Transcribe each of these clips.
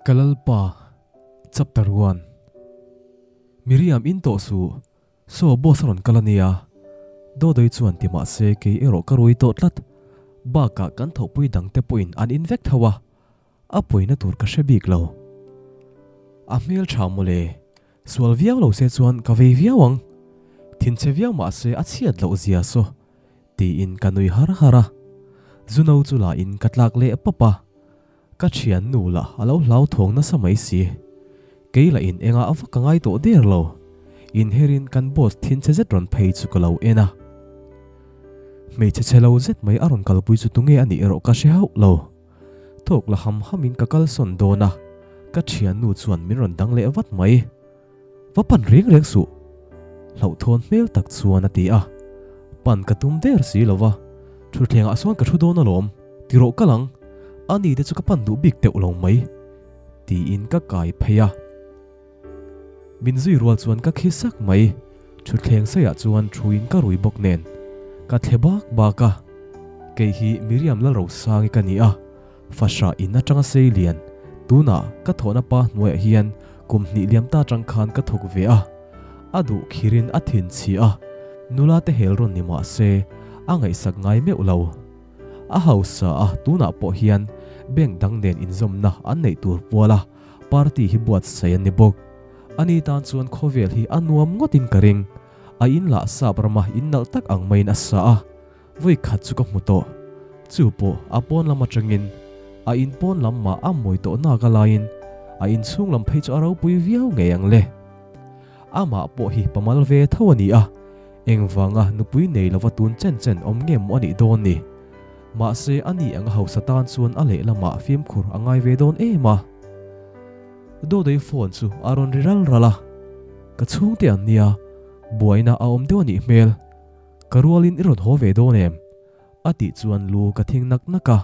Ka Lalpa, Chapter One, Miriam in tawh suh, saw boss a rawn kal a nia. Dodoi chuan ti mah se kei erawh ka rui tawh tlat. Bakah kan thawhpui dangte pawhin an in vek tho a, a pawina tur ka hre bik lo. A hmel tha mawle, sual viau lo se chuan ka vei viau ang. Thinchhe viau mah se a chhiat loh zia saw tiin ka nui har har a. Zuno chu la in ka tlak leh pap a. Ka thiannu lah a lo hlauthawng nasa mai si. Kei lah in engah a va ka ngai tawh der lo. Inherin kan boss thinchhe zet rawn phei chu ka lo en a. Hmeichhe chhe lo zet mai a rawn kalpui chu tunge a nih erawh ka hre hauh lo. Thawk la ham hamin ka kalsawn dawn a, ka thiannu chuan min rawn dang leh vat mai. Va pan reng reng suh! Hlauhthawn hmel tak chuan a ti a. Pan ka tum der si lo va, thutthlengah sawn ka thu dawn alawm, ti rawh kal ang, ani te chu ka pan duh bik teuh lo mai, tiin ka kai phei a. Min zui rual chuan ka khi sak mai, thutthleng saiah chuan thuin ka rui bawk nen, ka thle bak bak a. Kei hi Miriam Lalrosangi ka ni a. Fahra in atanga sei lian, tunah ka thawhna pa hnuaiah hian kum hnih liam ta atang khan ka thawk ve a. A duh khirin a thin chhi a, nula te hel rawn ni mah se a ngaihsak ngai meuh lo. A hausa a, tunah pawh hian bank dang nen inzawmna an neih tur puala party hi buatsaih an ni bawk. Ani tan chuan khawvel hi a nuam ngawtin ka ring. A in lah sap rama in nalh tak ang maiin a sa a. Vawi khat chu ka hmu tawh. Chu pawh a pawn lam atangin a in pawn lam mah a mawi tawh nak a laiin a in chhung lam phei chu a ropui viau ngei ang le. Amah pawh hi pamal ve tho a ni a, engvanga nupui nei lova tun chen chen awm nge maw a nih dawn ni. Mahse a ni anga hausa tan chuan a lehlamah fimkhur a ngai ve dawn em a. Dodoi phone chu a rawn ri ral ral a, ka chhungte an nia, buaina a awm deuh a nih hmel. Ka rualin i rawn haw ve dawn em? A tih chuan lu ka thing nak nak a.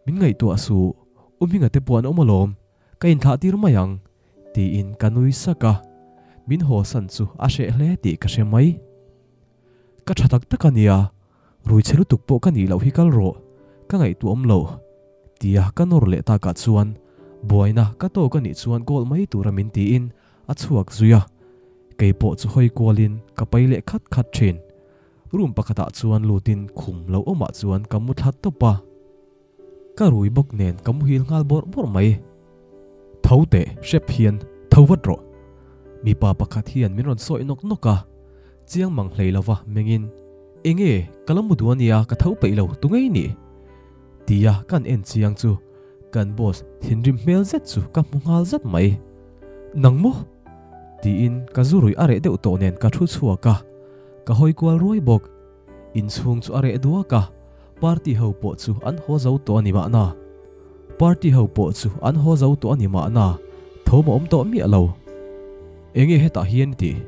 Min ngaihtuah suh, U Hminga te pawh an awm alawm, ka inthlah tir mai ang, tiin ka nui sak a. Min haw san chu a hreh hle tih ka hre mai. Ka tha tak tak a nia, rui chhe lutuk pawh ka nih loh hi kal rawh, ka ngaihtuah awm lo, tia ka nawr leh takah chuan buaina ka tawk a nih chuan call mai tura min tiin A chhuak zui a, kei pawh chu hawi kualin ka pai leh khat khat thin. Room pakhatah chuan lutin khum lo awmah chuan ka mu thla tawp a. Ka rui bawk nen ka muhil nghal bawrh bawrh mai. Tho teh, hrep hian tho vat rawh. Mipa pakhat hian min rawn sawi nawk nawk a, chiang mang hlei lova mengin, Enge, ka lo mu duh a nia, ka tho peih lo, tu ngei ni? Tia kan en chiang chu kan boss thinrim hmel zet chu ka hmu nghal zat mai. Nang maw? Tiin ka zu ruih a reh deuh tawh nen ka thu chhuak a, ka hawi kual ruai bawk. Inchhung chu a reh duak a, party ho pawh chu an haw zo tawh a ni mahna. Party ho pawh chu an haw zo tawh a ni mahna, thawm a awm tawh miah lo. Enge hetah hian i tih?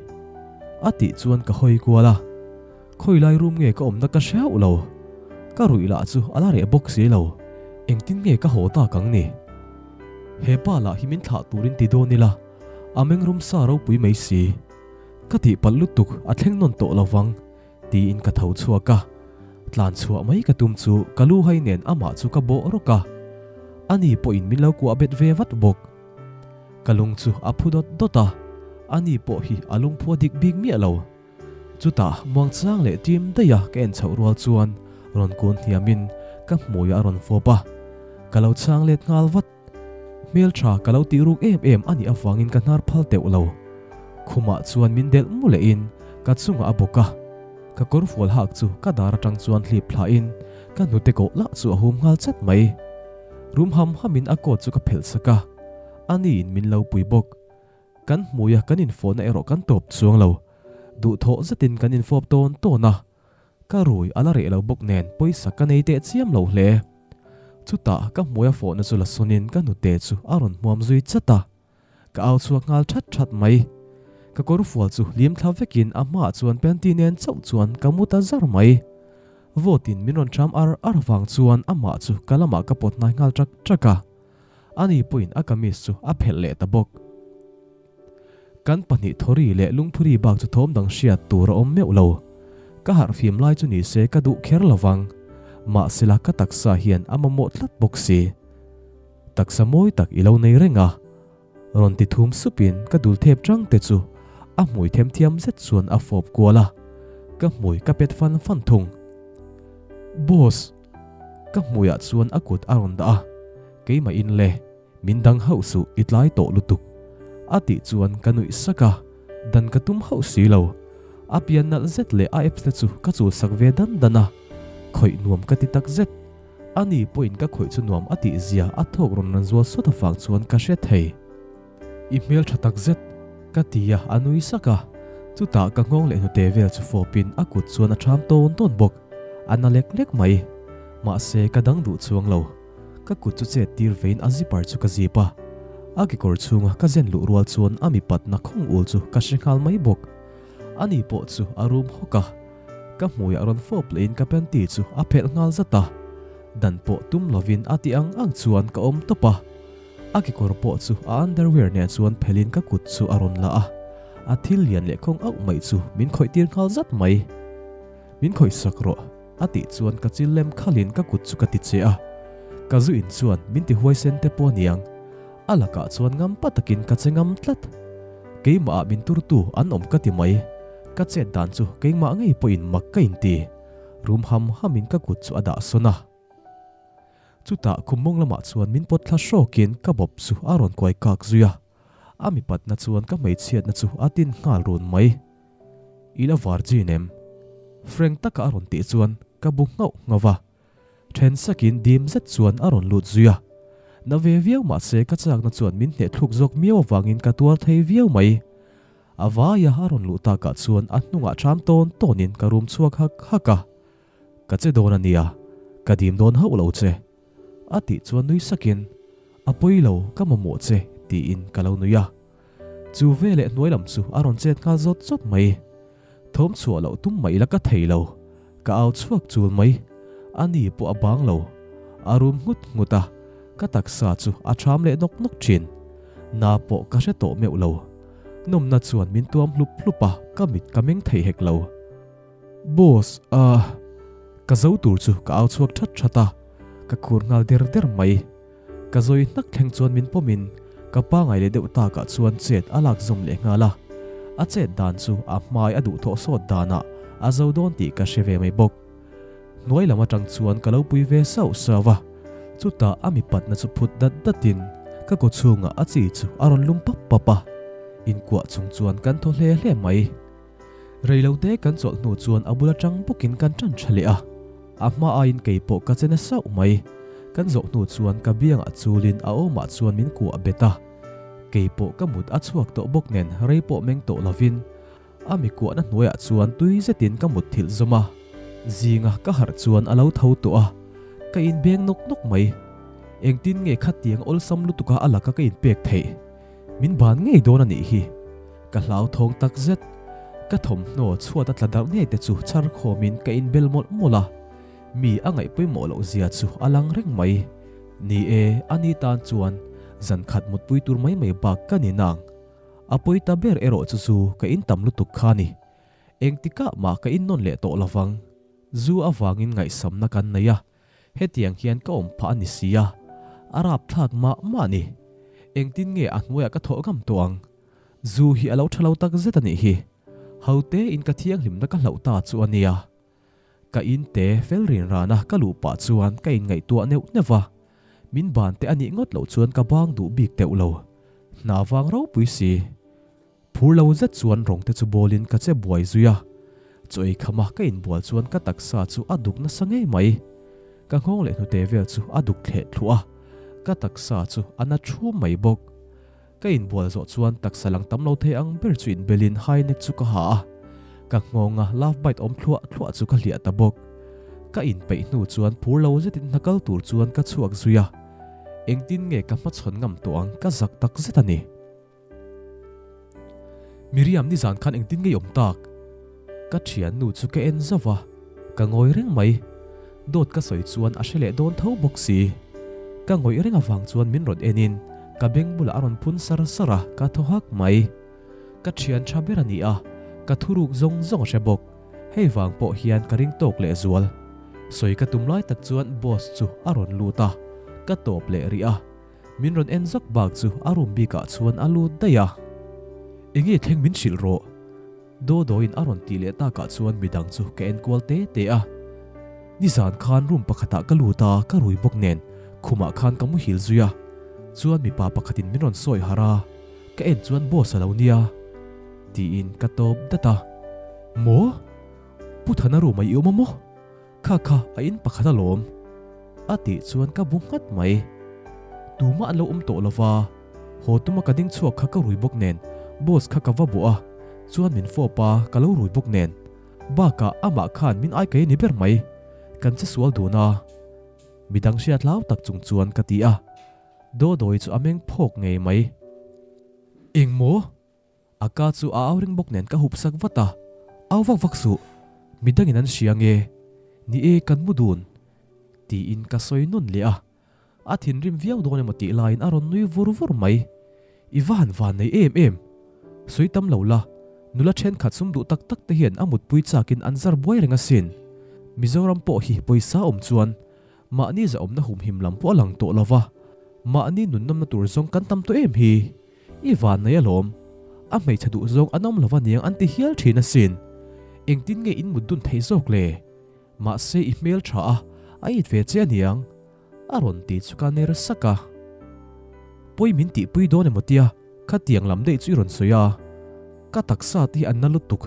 A tih chuan ka hawi kual a, Khawilai room nge ka awmna ka hre hauh lo. Ka ruih lah chu a la reh bawk si lo. Engtin nge ka haw tak ang ni? He pa lah hi min thlah turin ti dawn ila, a meng rum sa ropui mai si. Ka tihpalh lutuk a thleng nawn tawh lo vang, tiin ka tho chhuak a. Tlan chhuah mai ka tum chu ka lu hai nen amah chu ka bawh rawk a. Ani pawhin min lo kuah bet ve vat bawk. Ka lung chu a phu dawt dawt a, ani pawh hi a lungphu a dik bik miah lo. Chutah muangchang leh tim daih a ka en chhoh rual chuan rawn kun hniamin ka hmuiah a rawn fawp a, ka lo chhang let nghal vat. Hmeltha ka lo tih ruk em em a nih avangin ka hnar phal teuh lo. Khumah chuan min delh mu lehin ka chungah a bawk a, ka kawrfual hak chu ka dar atang chuan hlip thlahin ka hnute kawh lah chu a hum nghal chat mai. Rum ham hamin a coat chu ka phelh sak a, aniin min lo pui bawk. Kan hmuia kan infawhna erawh kan tawp chuang lo. Duhthawh zetin kan infawp tawn tawn a, ka rui a la reh lo bawk nen pawisa ka nei teh chiam lo hle. Chutah ka hmuia fawhna chu la sawnin ka hnute chu a rawn hmuam zui chat a, ka au chhuak nghal that that mai. Ka kawr fual chu hlim thla vekin a hmaah chuan panty nen chauh chuan ka mu ta zar mai. Vawtin min rawn ṭham ar ar vang chuan amah chu ka lamah ka pawt hnai nghal ṭak ṭak a. Ani pawhin a kamis chu a phelh leh ta bawk. Kan pahnih thawri leh lungphuri bak chu thawm dang hriat tur a awm meuh lo. Ka harh fim lai chu ni se ka duh kher lo vang. Mahsela ka taksa hian a mamawh tlat bawk si. Taksa mawi tak i lo nei reng a, rawn ti thum supin ka dul thep chang te chu a hmui themthiam zet chuan a fawp kual a, ka hmui ka pet fan fan thung. Boss! Ka hmuiah chuan a kut a rawn dah a, keimah in le, min dang hauh suh i tlai tawh lutuk. A tih chuan ka nuih sak a, dan ka tum hauh si lo. A pian nalh zet leh a apps te chu ka chul sak ve dan dan a, khawih nuam ka ti tak zet. Ani pawhin ka khawih chu nuam a tih zia a thawk rawn ran zual sawt avang chuan ka hre thei. I hmel tha tak zet, ka ti a, a nui sak a. Chutah ka nghawng leh hnute vel chu fawpin a kut chuan a ṭham tawn tawn bawk. A na lek lek mai. Mahse ka dang duh chuang lo. Ka kut chu chet tir vein a zipper chu ka zip a. A kekawr chhunga ka zen luh rual chuan a mipatna khawng ul chu ka hre nghal mai bawk. Ani pawh chu a rum hawk a. Ka hmuiah rawn fawp lehin ka panty chu a phelh nghal zat a, dan pawh tum lovin a ti ang ang chuan ka awm tawp a. A kekawr pawh chu a underwear nen chuan phelhin ka kut chu a rawn la a, a thil lian leh khawng auh mai chu min khawih tir nghal zat mai. Min khawih sak rawh, a tih chuan ka chil lem khalhin ka kut chu ka ti che a. Ka zu in chuan min ti huaisen te pawh aniang, a lakah chuan ngam pa takin ka che ngam tlat. Keimahah min turtu an awm ka ti mai. Ka chet dan chu keimah ngei pawhin mak ka inti. Rum ham hamin ka kut chu a dah sawn a. Chutah khum mawng lamah chuan min pawt thla hrawkin ka bawp chu a rawn kuai kak zui a. A mipatna chuan ka hmeichhiatna chu a tin nghal run mai. I la virgin em? Frank taka a rawn tih chuan ka bu nghauh nghauh va. Then sakin dim zet chuan a rawn lut zui a. Na ve viau mahse ka chakna chuan min hneh thluk zawk miau avangin ka tuar thei viau mai. A vaia a rawn luh takah chuan a hnungah ṭham tawn tawnin ka rum chhuak hak hak a. Ka che dawn a nia, ka dim dawn hauh lo che. A tih chuan nui sakin, A pawi lo, ka mamawh che, tiin ka lo nui a. Chu veleh hnuai lam chu a rawn chet nghal zawt zawt mai. Thawm chhuah loh tum mai la ka thei lo, ka au chhuak chul mai. A ni pawh a bang lo, a rum nghut nghut a, ka taksa chu a ṭham leh nawk nawk ṭhin. Na pawh ka hre tawh meuh lo. Nawmna chuan min tuam hlup hlup a, ka mit ka meng thei hek lo. Boss, ah, ka zo tur chu ka au chhuak ṭhat ṭhat a, ka khur nghal der der mai. Ka zawi hnak thleng chuan min pawmin ka pangai leh deuh takah chuan chet a lak zawm leh nghal a. A chet dan chu a hmai a duhthawh sawt danah a zo dawn tih ka hre ve mai bawk. Hnuai lam atang chuan ka lo pui ve sauh sauh a, chutah a mipatna chu phut dat datin ka kaw chhungah a chi chu a rawn lum pap pap a. Inkuah chung chuan kan thaw hle hle mai. Reilote kan chawlh hnu chuan a bula tang bawkin kan tan tha leh a, a hma aiin kei pawh ka che na sauh mai. Kan zawh hnu chuan ka biangah chulin a awmah chuan min kuah bet a. Kei pawh ka mut a chhuak tawh bawk nen rei pawh meng tawh lovin a mi kuahna hnuaiah chuan tui zetin ka mut thilh zawm a. Zinga ka harh chuan a lo tho tawh a, ka inbeng nawk nawk mai. Engtin nge khatiang awlsam lutuka a laka ka inpek theih? Min ban ngei dawn a nih hi. Ka hlauthawng tak zet. Ka thawmhnaw chhuat a tla darh ngei te chu chhar khawmin ka inbel mawlh mawlh a. Mi a ngaih pawimawh loh zia chu a lang reng mai. Ni e, a ni tan chuan zan khat mutpui tur mai mai bak ka ni nang. A pawi ta ber erawh chu zu ka in tam lutuk kha ni. Engtikah mah ka innawn leh tawh lovang. Zu avangin ngaihsamna kan nei a, Hetiang hian ka awm phah a ni si a, a rapthlak mah mah a ni. Engtin nge a hnuaiah ka thawh ngam tawh ang? Zu hi a lo tha lo tak zet a nih hi. Hote in ka thianghlimna ka hlauh ta chu a nia. Ka in te fel rin rana ka luh pah chuan ka inngaihtuah neuh neuh va. Min ban te a nih ngawt loh chuan ka bang duh bik teuh lo. Hna vang ropui si. Phur lo zet chuan rawng te chu bawlin ka che buai zui a, chaw ei khama ka inbual chuan ka taksa chu a duk nasa ngei mai. Ka nghawng leh hnute vel chu a duk thleh thluah a, ka taksa chu a na thum mai bawk. Ka inbual zawh chuan taksa lang tam lo thei ang ber chu inbelin high neck chu ka ha a, ka nghawnga love bite awm thluah thluah chu ka hliah ta bawk. Ka inpeih hnu chuan phur lo zetin hna kal tur chuan ka chhuak zui a, engtin nge ka hmachhawn ngam tawh ang ka zak tak zet a ni. Miriam nizan khan engtin nge i awm tak? Ka thiannu chu ka en zauh va, ka ngawi reng mai. Dawt ka sawi chuan a hre leh dawn tho bawk si. Ka ngawih reng avang chuan min rawn enin ka beng bulah a rawn phun sar sar a, ka thaw hak mai. Ka thian tha ber a ni a, ka thuruk zawng zawng a hre bawk. Hei vang pawh hian ka ring tawk leh zual. Sawi ka tum lai tak chuan boss chu a rawn lut a, ka tawp leh rih a. Min rawn en zak bak chu a room bikah chuan a lut daih a. Enge thleng min hrilh rawh? Dodoin a rawn tih leh takah chuan midang chu ka en kual te te a. Nizan khan room pakhatah ka lut a, ka rui bawk nen khumah khan ka muhil zui a. Chuan mipa pakhatin min rawn sawi harh a, ka en chuan boss a lo nia tiin ka tawp dat a. Maw? Pu Thana room ah i awm a maw? Kha kha a in pakhat alawm a tih chuan ka bu nghat mai. Tumah an lo awm tawh lova, haw tuma ka ding chhuak kha ka rui bawk nen boss kha ka va bawh a, chuan min fawp a ka lo rui bawk nen. Bakah amah khan min ai kai a ni ber mai, kan che sual dun a. Midang hriat hlau tak chung chuan ka ti a, Dodawi chu a meng phawk ngei mai. Engmaw? A ka chu a au ring bawk nen ka hup sak vat a, Au vak vak suh, midangin an hria nge? Ni e, kan mu dun. Tiin ka sawi nawn leh a, a thinrim viau dawn emaw tih laiin a rawn nui vur vur mai. I va han van nei em em. Sawi tam lo la, nula thenkhat sum duh tak tak te hian a mutpui chakin an zar buai reng asin. Mizoram pawh hi pawisa awm chuan Mahni zahawmna humhim lam pawh a lang tawh lo va, mahni nunnawmna tur zawng kan tam tawh em hi? I van nei alawm. A hmeichhe duh zawng an awm lo va niang an ti hial thin asin. Engtin nge in mut dun theih zawk le? Mahse i hmel tha a, a it ve che aniang. A rawn ti chu ka ner sak a. Pawi min tihpui dawn emaw tia khatiang lam daih chu i rawn sawi a. Ka taksa te hi an na lutuk.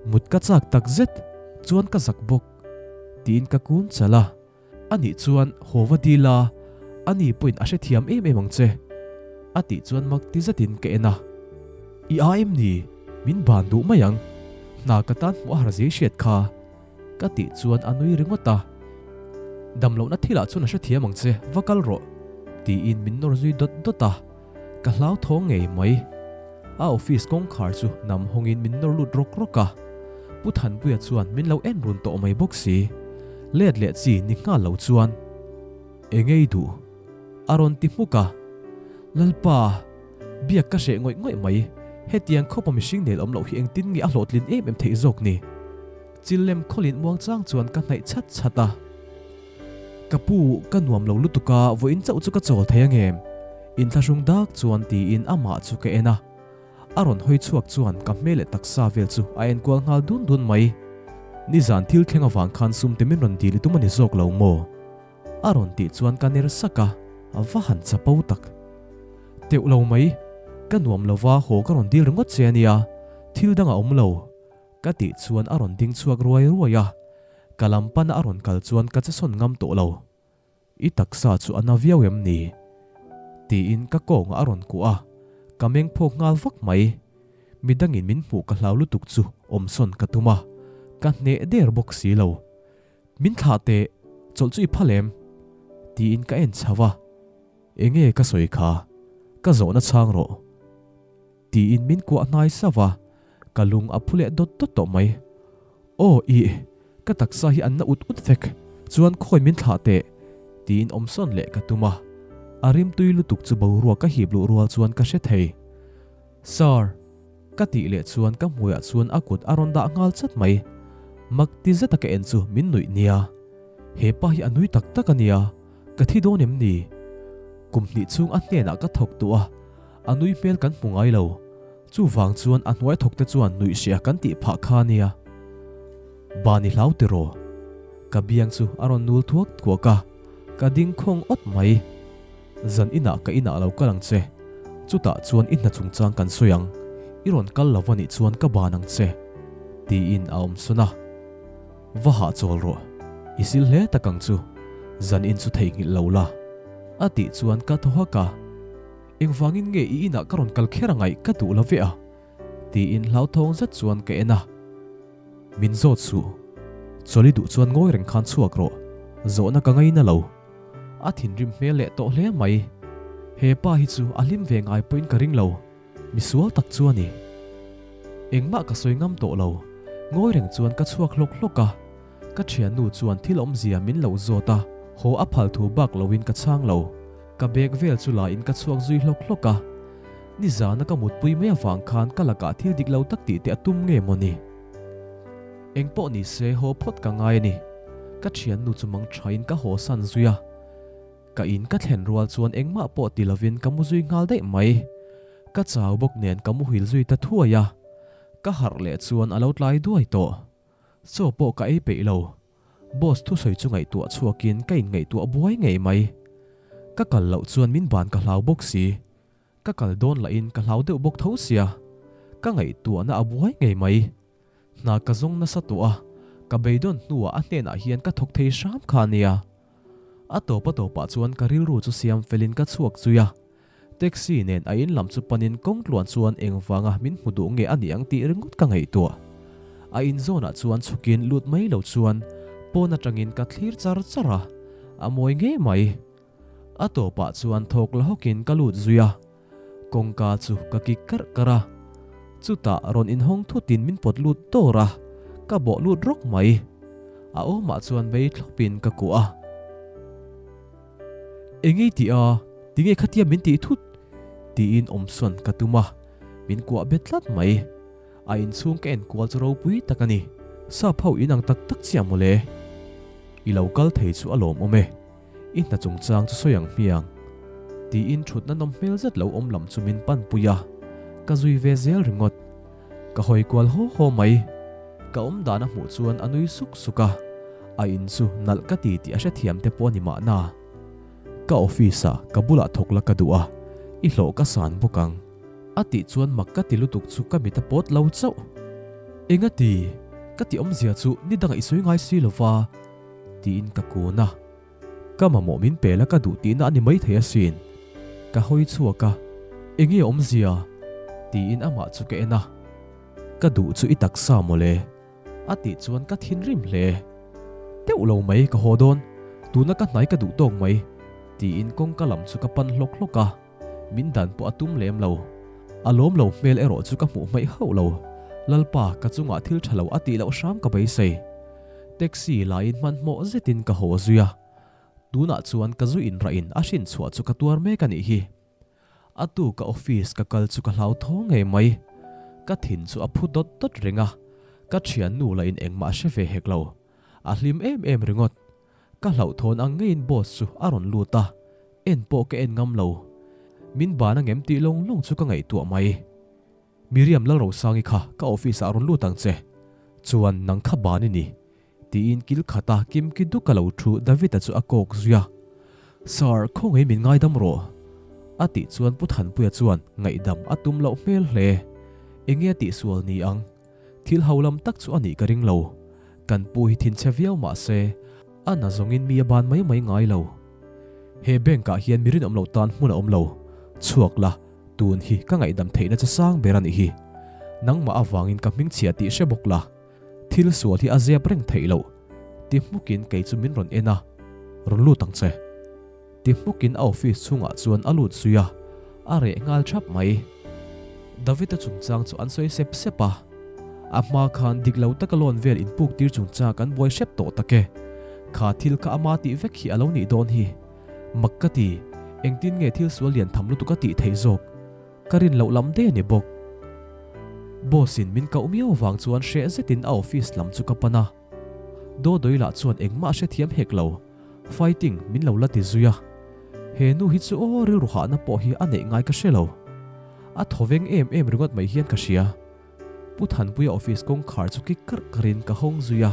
Mut ka chak tak zet chuan ka zak bawk. Tiin ka kun chal a. A nih chuan haw va dil a, a ni pawhin a hrethiam em em ang che. A tih chuan mak ti zetin ka en a. I a em ni? Min ban duh mai ang. Hna ka tan hmuh a har zia i hriat kha. Ka tih chuan a nui ringawt a. Damlohna thilah chuan a hrethiam ang che, va kal rawh. Tiin min nawr zui dawt dawt a. Ka hlauthawng ngei mai. A office kawngkhar chu nam hawngin min nawr lut rawk rawk a. Pu Thanpuia chuan min lo en run tawh mai bawk si. Let leh chi ni nghal lo chuan, Eng ei duh? a rawn ti hmuk a. Lalpa, biak ka hreh ngawih ngawih mai. Hetiang khawpa mihring nel awm loh hi engtin nge a hlawhtlin em em theih zawk ni? Chil lem khawlin muang chang chuan ka hnaih chhat chhat a. Ka pu, ka nuam lo lutuk a, vawiin chauh chu ka chawl thei angem? Inthlahrung dak chuan tiin amah chu ka en a. A rawn hawi chhuak chuan ka hmel leh taksa vel chu a enkual nghal dun dun mai. Nizan thil thleng avang khan sum te min rawn dil i tum a ni zawk lo maw? A rawn tih chuan ka ner sak a, a va han chapo tak. Teuh lo mai, ka nuam lova haw ka rawn dil ringawt che a nia, thil dang a awm lo. Ka tih chuan a rawn ding chhuak ruai ruai a, ka lam pana a rawn kal chuan ka che sawn ngam tawh lo. I taksa chu a na viau em ni? Tiin ka kawngah a rawn kuah a, ka meng phawk nghal vak mai. Midangin min hmuh ka hlau lutuk chu awm sawn ka tum a, ka hneh der bawk si lo. Min thlah teh, chawlh chu i phal em? Tiin ka en chho a, Enge ka sawi kha? Ka zawhna chhang rawh. Tiin min kuah hnai sauh a, ka lung a phu leh dawt dawt tawh mai. Aw ih, ka taksa hi an na ut ut vek, chuan khawi min thlah teh, tiin awm sawn leh ka tum a. A rimtui lutuk chu boruak ka hip luh rual chuan ka hre thei. Sir! Ka tih leh chuan ka hmuiah chuan a kut a rawn dah nghal chat mai. Mak ti zeta ka en chu min nuih nia. He pa hi a nui tak tak a nia, ka thi dawn em ni? Kum hnih chhung a hnenah ka thawk duh a, a nui hmel kan hmu ngai lo. Chuvang chuan a hnuai thawk te chuan nuih hria kan tih phah kha a nia. Bani hlau tiraw? Ka biang chu a rawn nul thuak thuak a, ka ding khawng awt mai. Zan inah ka inah lo kal ang che. Chutah chuan i hna chungchang kan sawi ang. I rawn kal lo a nih chuan ka ban ang che. Tiin a awm sawn a. Va hahchawl rawh. I sil hle tak ang chu. Zan in chu theihnghilh lo la. A tih chuan ka thaw hak a. Engvangin nge i inah ka rawn kal kher a ngaih ka duh lo ve a? Tiin hlauthawng zet chuan ka en a. Min zawt suh. Chawlh i duh chuan ngawi reng khan chhuak rawh. Zawhna ka ngaina lo. A thinrim hmel leh tawh hle mai. He pa hi chu a hlim ve ngai pawhin ka ring lo. Misual tak chu a ni. Engmah ka sawi ngam tawh lo. Ngawi reng chuan ka chhuak hlawk hlawk a. Ka thiannu chuan thil awmzia min lo zawt a, haw a phal thu bak loin ka chhang lo. Ka bag vel chu la in ka chhuak zui hlawk hlawk a. Nizana ka mutpui mai avang khan ka lakah thil dik lo tak tih te a tum nge maw ni? Engpawh ni se haw phawt ka ngai a ni. Ka thiannu chu mang thain ka haw san zui a. Ka in ka thlen rual chuan engmah pawh ti lovin ka mu zui nghal daih mai. Ka chau bawk nen ka muhil zui ta thuai a. Ka harh leh chuan a lo tlai duai tawh. Chaw pawh ka ei peih lo. Boss thusawi chu ngaihtuah chhuakin ka inngaihtuah buai ngei mai. Ka kal loh chuan min ban ka hlau bawk si. Ka kal dawn lahin ka hlau deuh bawk tho sia. Ka ngaihtuahna a buai ngei mai. Hna ka zawng nasa tawh a, ka beidawn hnuah a hnenah hian ka thawk thei hram kha a nia. A tawp a tawpah chuan ka rilru chu siam felin ka chhuak zui a. Taxi nen a in lam chu panin kawng tluan chuan engvanga min hmu duh nge a ni ang tih ringawt ka ngaihtuah. A in zawnah chuan chhukin lut mai lo chuan pawn atangin ka thlir char char a, a mawi ngei mai. A tawpah chuan thawk la hawkin ka lut zui a, kawngka chu ka kik karh karh a. Chutah rawn inhawng thutin min pawt lut dawr a, ka bawh lut rawk mai. A awmah chuan bei thlawpin ka kuah a. Engei tih a, tinge khatia min tih thut? tiin awmsawn ka tum a, min kuah bet tlat mai. A inchhung ka enkual chu ropui tak a ni. Sap ho inang tak tak chiah mawle. I lo kal thei chu a lawmawm e. I hna chungchang chu sawi ang hmiang. Tiin thutna nawm hmel zet lo awm lam chu min panpui a, ka zui ve zel ringawt. Ka hawi kual haw haw mai. Ka awm dan a hmuh chuan a nui suk suk a, a in chu nalh ka ti tih a hrethiam te pawh a ni mahna. Ka office ah ka bulah thawk la ka duh a, i hlawh ka san bawk ang. A tih chuan mak ka ti lutuk chu ka mit a pawt lo chauh. Engati? Ka tih awmzia chu ni dangah i sawi ngai si lova. Tiin ka kun a. Ka mamawh min pe la ka duh tihna a ni maithei asin. Ka hawi chhuak a, Enge awmzia? Tiin amah chu ka en a. Ka duh chu i taksa mawle. A tih chuan ka thinrim hle. Teuh lo mai ka haw dawn, tuna ka hnai ka duh tawk mai. Tiin kawngka lam chu ka pan hlawk hlawk a. Min dan pawh a tum lem lo. A lawm lo hmel erawh chu ka hmuh hmaih hauh lo. Lalpa, ka chungah thil tha lo a tih loh hram ka beisei. Taxi laiin hmanhmawh zetin ka haw zui a. Tunah chuan ka zu inrah in a hrin chhuah chu ka tuar mek a nih hi. A tu ka office ka kal chu ka hlauthawng ngei mai. Ka thin chu a phu dawt dawt reng a. Ka thiannu lah in engmah a hre ve hek lo. A hlim em em ringawt. Ka hlauhthawn ang ngeiin boss chu a rawn lut a, en pawh ka en ngam lo. Min ban angem tih lawng lawng chu ka ngaihtuah mai. Miriam Lalrosangi kha ka office ah rawn lut ang che. Chuan nang kha ban i ni. Tiin kil khata kimki duk a lo thu David-a chu a kawk zui a. Sir, khawngaih min ngaidam rawh. A tih chuan Pu Thanpuia chuan ngaihdam a tum loh hmel hle. Enge a tihsual ni ang? Thil ho lam tak chu a nih ka ring lo. Kan pu hi thinchhe viau mah se, a na zawngin mi a ban mai mai ngai lo. He bank ah hian mi rinawm lo tan hmun a awm lo. Chhuak la, tun hi ka ngaihdam theihna che sang ber a nih hi. Nangmah avangin ka hmingchhia tih hre bawk la. Thil sual hi a zep reng theih loh. Ti hmukin kei chu min rawn en a, Rawn lut ang che. Ti hmukin a office chhungah chuan a lut zui a, a reh nghal thap mai. David-a chungchang chu an sawi sep sep a, a hma khan dik lo taka loan vel inpuk tir chungchang kan buai hrep tawh tak e. Kha thil kha ama tih vek hi a lo nih dawn hi. Mak ka ti, engtin nge thil sual lian tham lutuk a tih theih zawk? Ka rin loh lam daih a ni bawk. Boss in min koh miau avang chuan hreh zetin a office lam chu ka pan a. Dawdawii lah chuan engmah a hrethiam hek lo, fighting min lo la ti zui a. He nu hi chu aw rilru hahna pawh hi a neih ngai ka hre lo. A thawveng em em ringawt mai hian ka hria. Pu Thanpuia office kawngkhar chu kik karh karhin ka hawng zui a.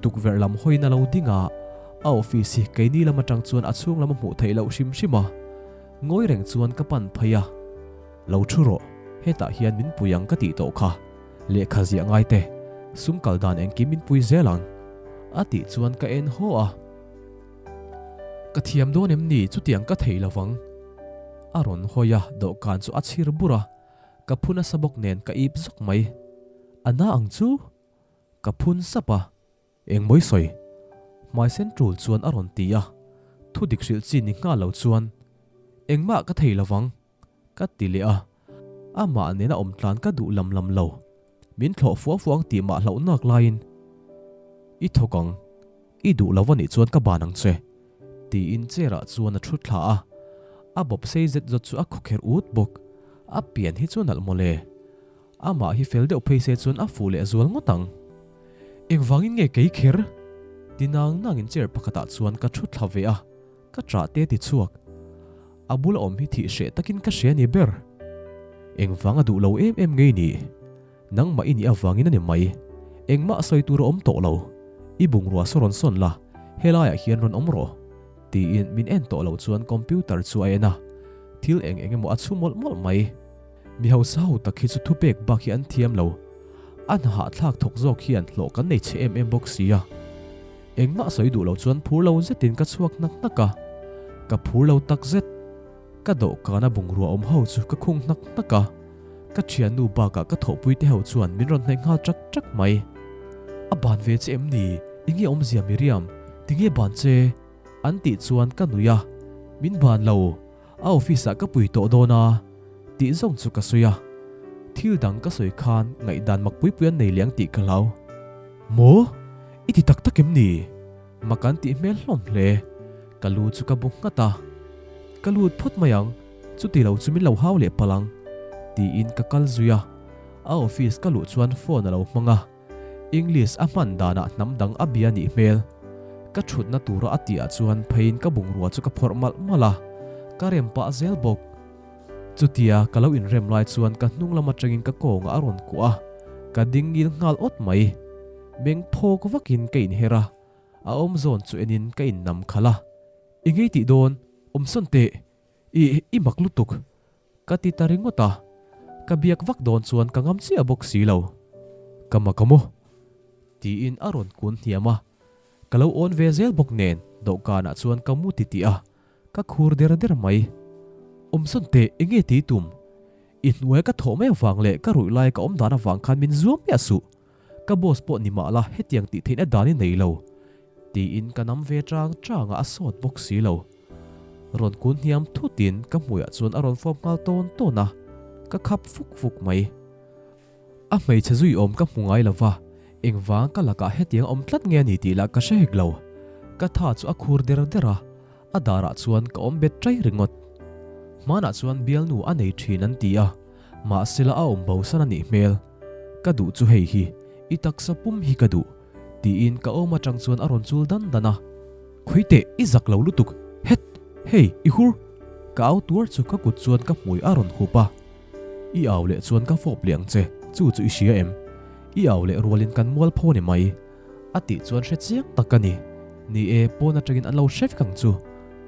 Tukverh lam hawiin a lo ding a, a office hi keini lam atang chuan a chhung lam a hmuh theih loh hrim hrim a. Ngawi reng chuan ka pan phei a. Lo thu rawh, hetah hian min pui ang ka tih tawh kha. Lehkha ziah ngai te, sum kal dan engkim min pui zel ang. A tih chuan ka en haw a. Ka thiam dawn em ni chutiang ka thei lovang. A rawn hawi a, dawhkan chu a chhir bur a, ka phu nasa bawk nen ka ip zawk mai. A na ang chu? Ka phun sap a. Engmawi sawi? Hmai sen tul chuan a rawn ti a, thu dik hrilh chi ni nghal lo chuan engmah ka thei lovang. Ka ti leh a, amah nena awm tlan ka duh lam lam lo. Min thlawh fuah fuah ang tih mah hlauh nak laiin, I thawk ang, i duh lo a nih chuan ka ban ang che, tiin chair ah chuan a thu thla a. A bawp sei zet zawt chu a khawkherh ut bawk. A pian hi chu nalh mawle. Amah hi fel deuh phei se chuan a fuh leh zual ngawt ang. Engvangin nge kei kher? Ti nang nangin chair pakhatah chuan ka thu thla ve a, ka ṭah te ti chhuak. A bula awm hi thih hreh takin ka hria ni ber. Engvang a duh lo em em ngei ni? Nangmah i nih avangin a ni mai. Engmah sawi tur a awm tawh lo. I bungrua saw rawn sawn la, helaiah hian rawn awm rawh. Tiin min en tawh lo chuan computer chu a en a, thil eng eng emaw a chhu mawlh mawlh mai. Mi hausa ho tak hi chu thupek bak hi an thiam lo. A hnahahthlak thawk zawk hian hlawh kan nei chhe em em bawk si a. Engmah sawi duh lo chuan phur lo zetin ka chhuak hnak hnak a. Ka phur lo tak zet. Ka dawhkana bungrua awm ho chu ka khung hnak hnak a. Ka thiannu bakah ka thawhpui te ho chuan min rawn hnaih nghal chak chak mai. A ban ve che em ni? Enge awmzia Miriam? Tinge ban che? An tih chuan ka nui a. Min ban lo. A office ah ka pui tawh dawn a tih zawng chu ka sawi a, thil dang ka sawi khan ngaihdan mak pui pui an nei leh ang tih ka hlau. Maw? I ti tak tak em ni? Mak an tih hmel hlawm hle. Ka lu chu ka bu nghat a. Ka lut phawt mai ang, chuti lo chu min lo hau leh palh ang tiin ka kal zui a. A office ka luh chuan phone a lo hmang a. English a hman danah hnam dang a bia nih hmel. Ka thutna tura a tihah chuan pheiin ka bungrua chu ka phawrh malh malh a, ka rem pah zel bawk. Chutia ka lo inrem lai chuan ka hnung lam atangin ka kawngah a rawn kuah a, ka ding ngil nghal awt mai. Meng phawk vakin ka inher a, a awm zawn chu enin ka innam khalh a. I ngei tih dawn, awmsawn teh, i i mak lutuk. Ka ti ta ringawt a, ka biak vak dawn chuan ka ngam chiah bawk si lo. Ka mak a maw? Tiin a rawn kun hniam a, ka lo awn ve zel bawk nen dawhkanah chuan ka mu titih a, ka khur der der mai. Awmsawn teh enge ti tum? I hnuai ka thawh mai avang leh ka ruih lai ka awm dan avang khan min zuam miah suh. Ka boss pawh ni mah la hetiang tih theihna dan i nei lo. Tiin ka nam ve chang chang a, a sawt bawk si lo. Rawn kun hniam thutin ka hmuiah chuan a rawn fawp nghal tawn tawn a, ka khap fuk fuk mai. A hmeichhe zui awm ka hmu ngai lo va, engvang ka lakah hetiang awm tlat nge a ni tih lah ka hre hek lo. Ka tha chu a khur der der a, a darah chuan ka awm bet ṭai ringawt. Hmanah chuan bialnu a nei ṭhin an ti a, mahsela a awm bosan a nih hmel. Ka duh chu hei hi, i taksa pum hi ka duh, tiin ka awm aṭang chuan a rawn chul dan dan a. Khuiteh, i zak lo lutuk, het, hei, i hur! Ka au tuar chu ka kut chuan ka hmui a rawn hup a. I au leh chuan ka fawp leh ang che, chu chu i hria em? I au leh rualin kan mual pho ni mai. A tih chuan hre chiang tak ka ni. Ni e, pawn atangin an lo hre vek ang chu.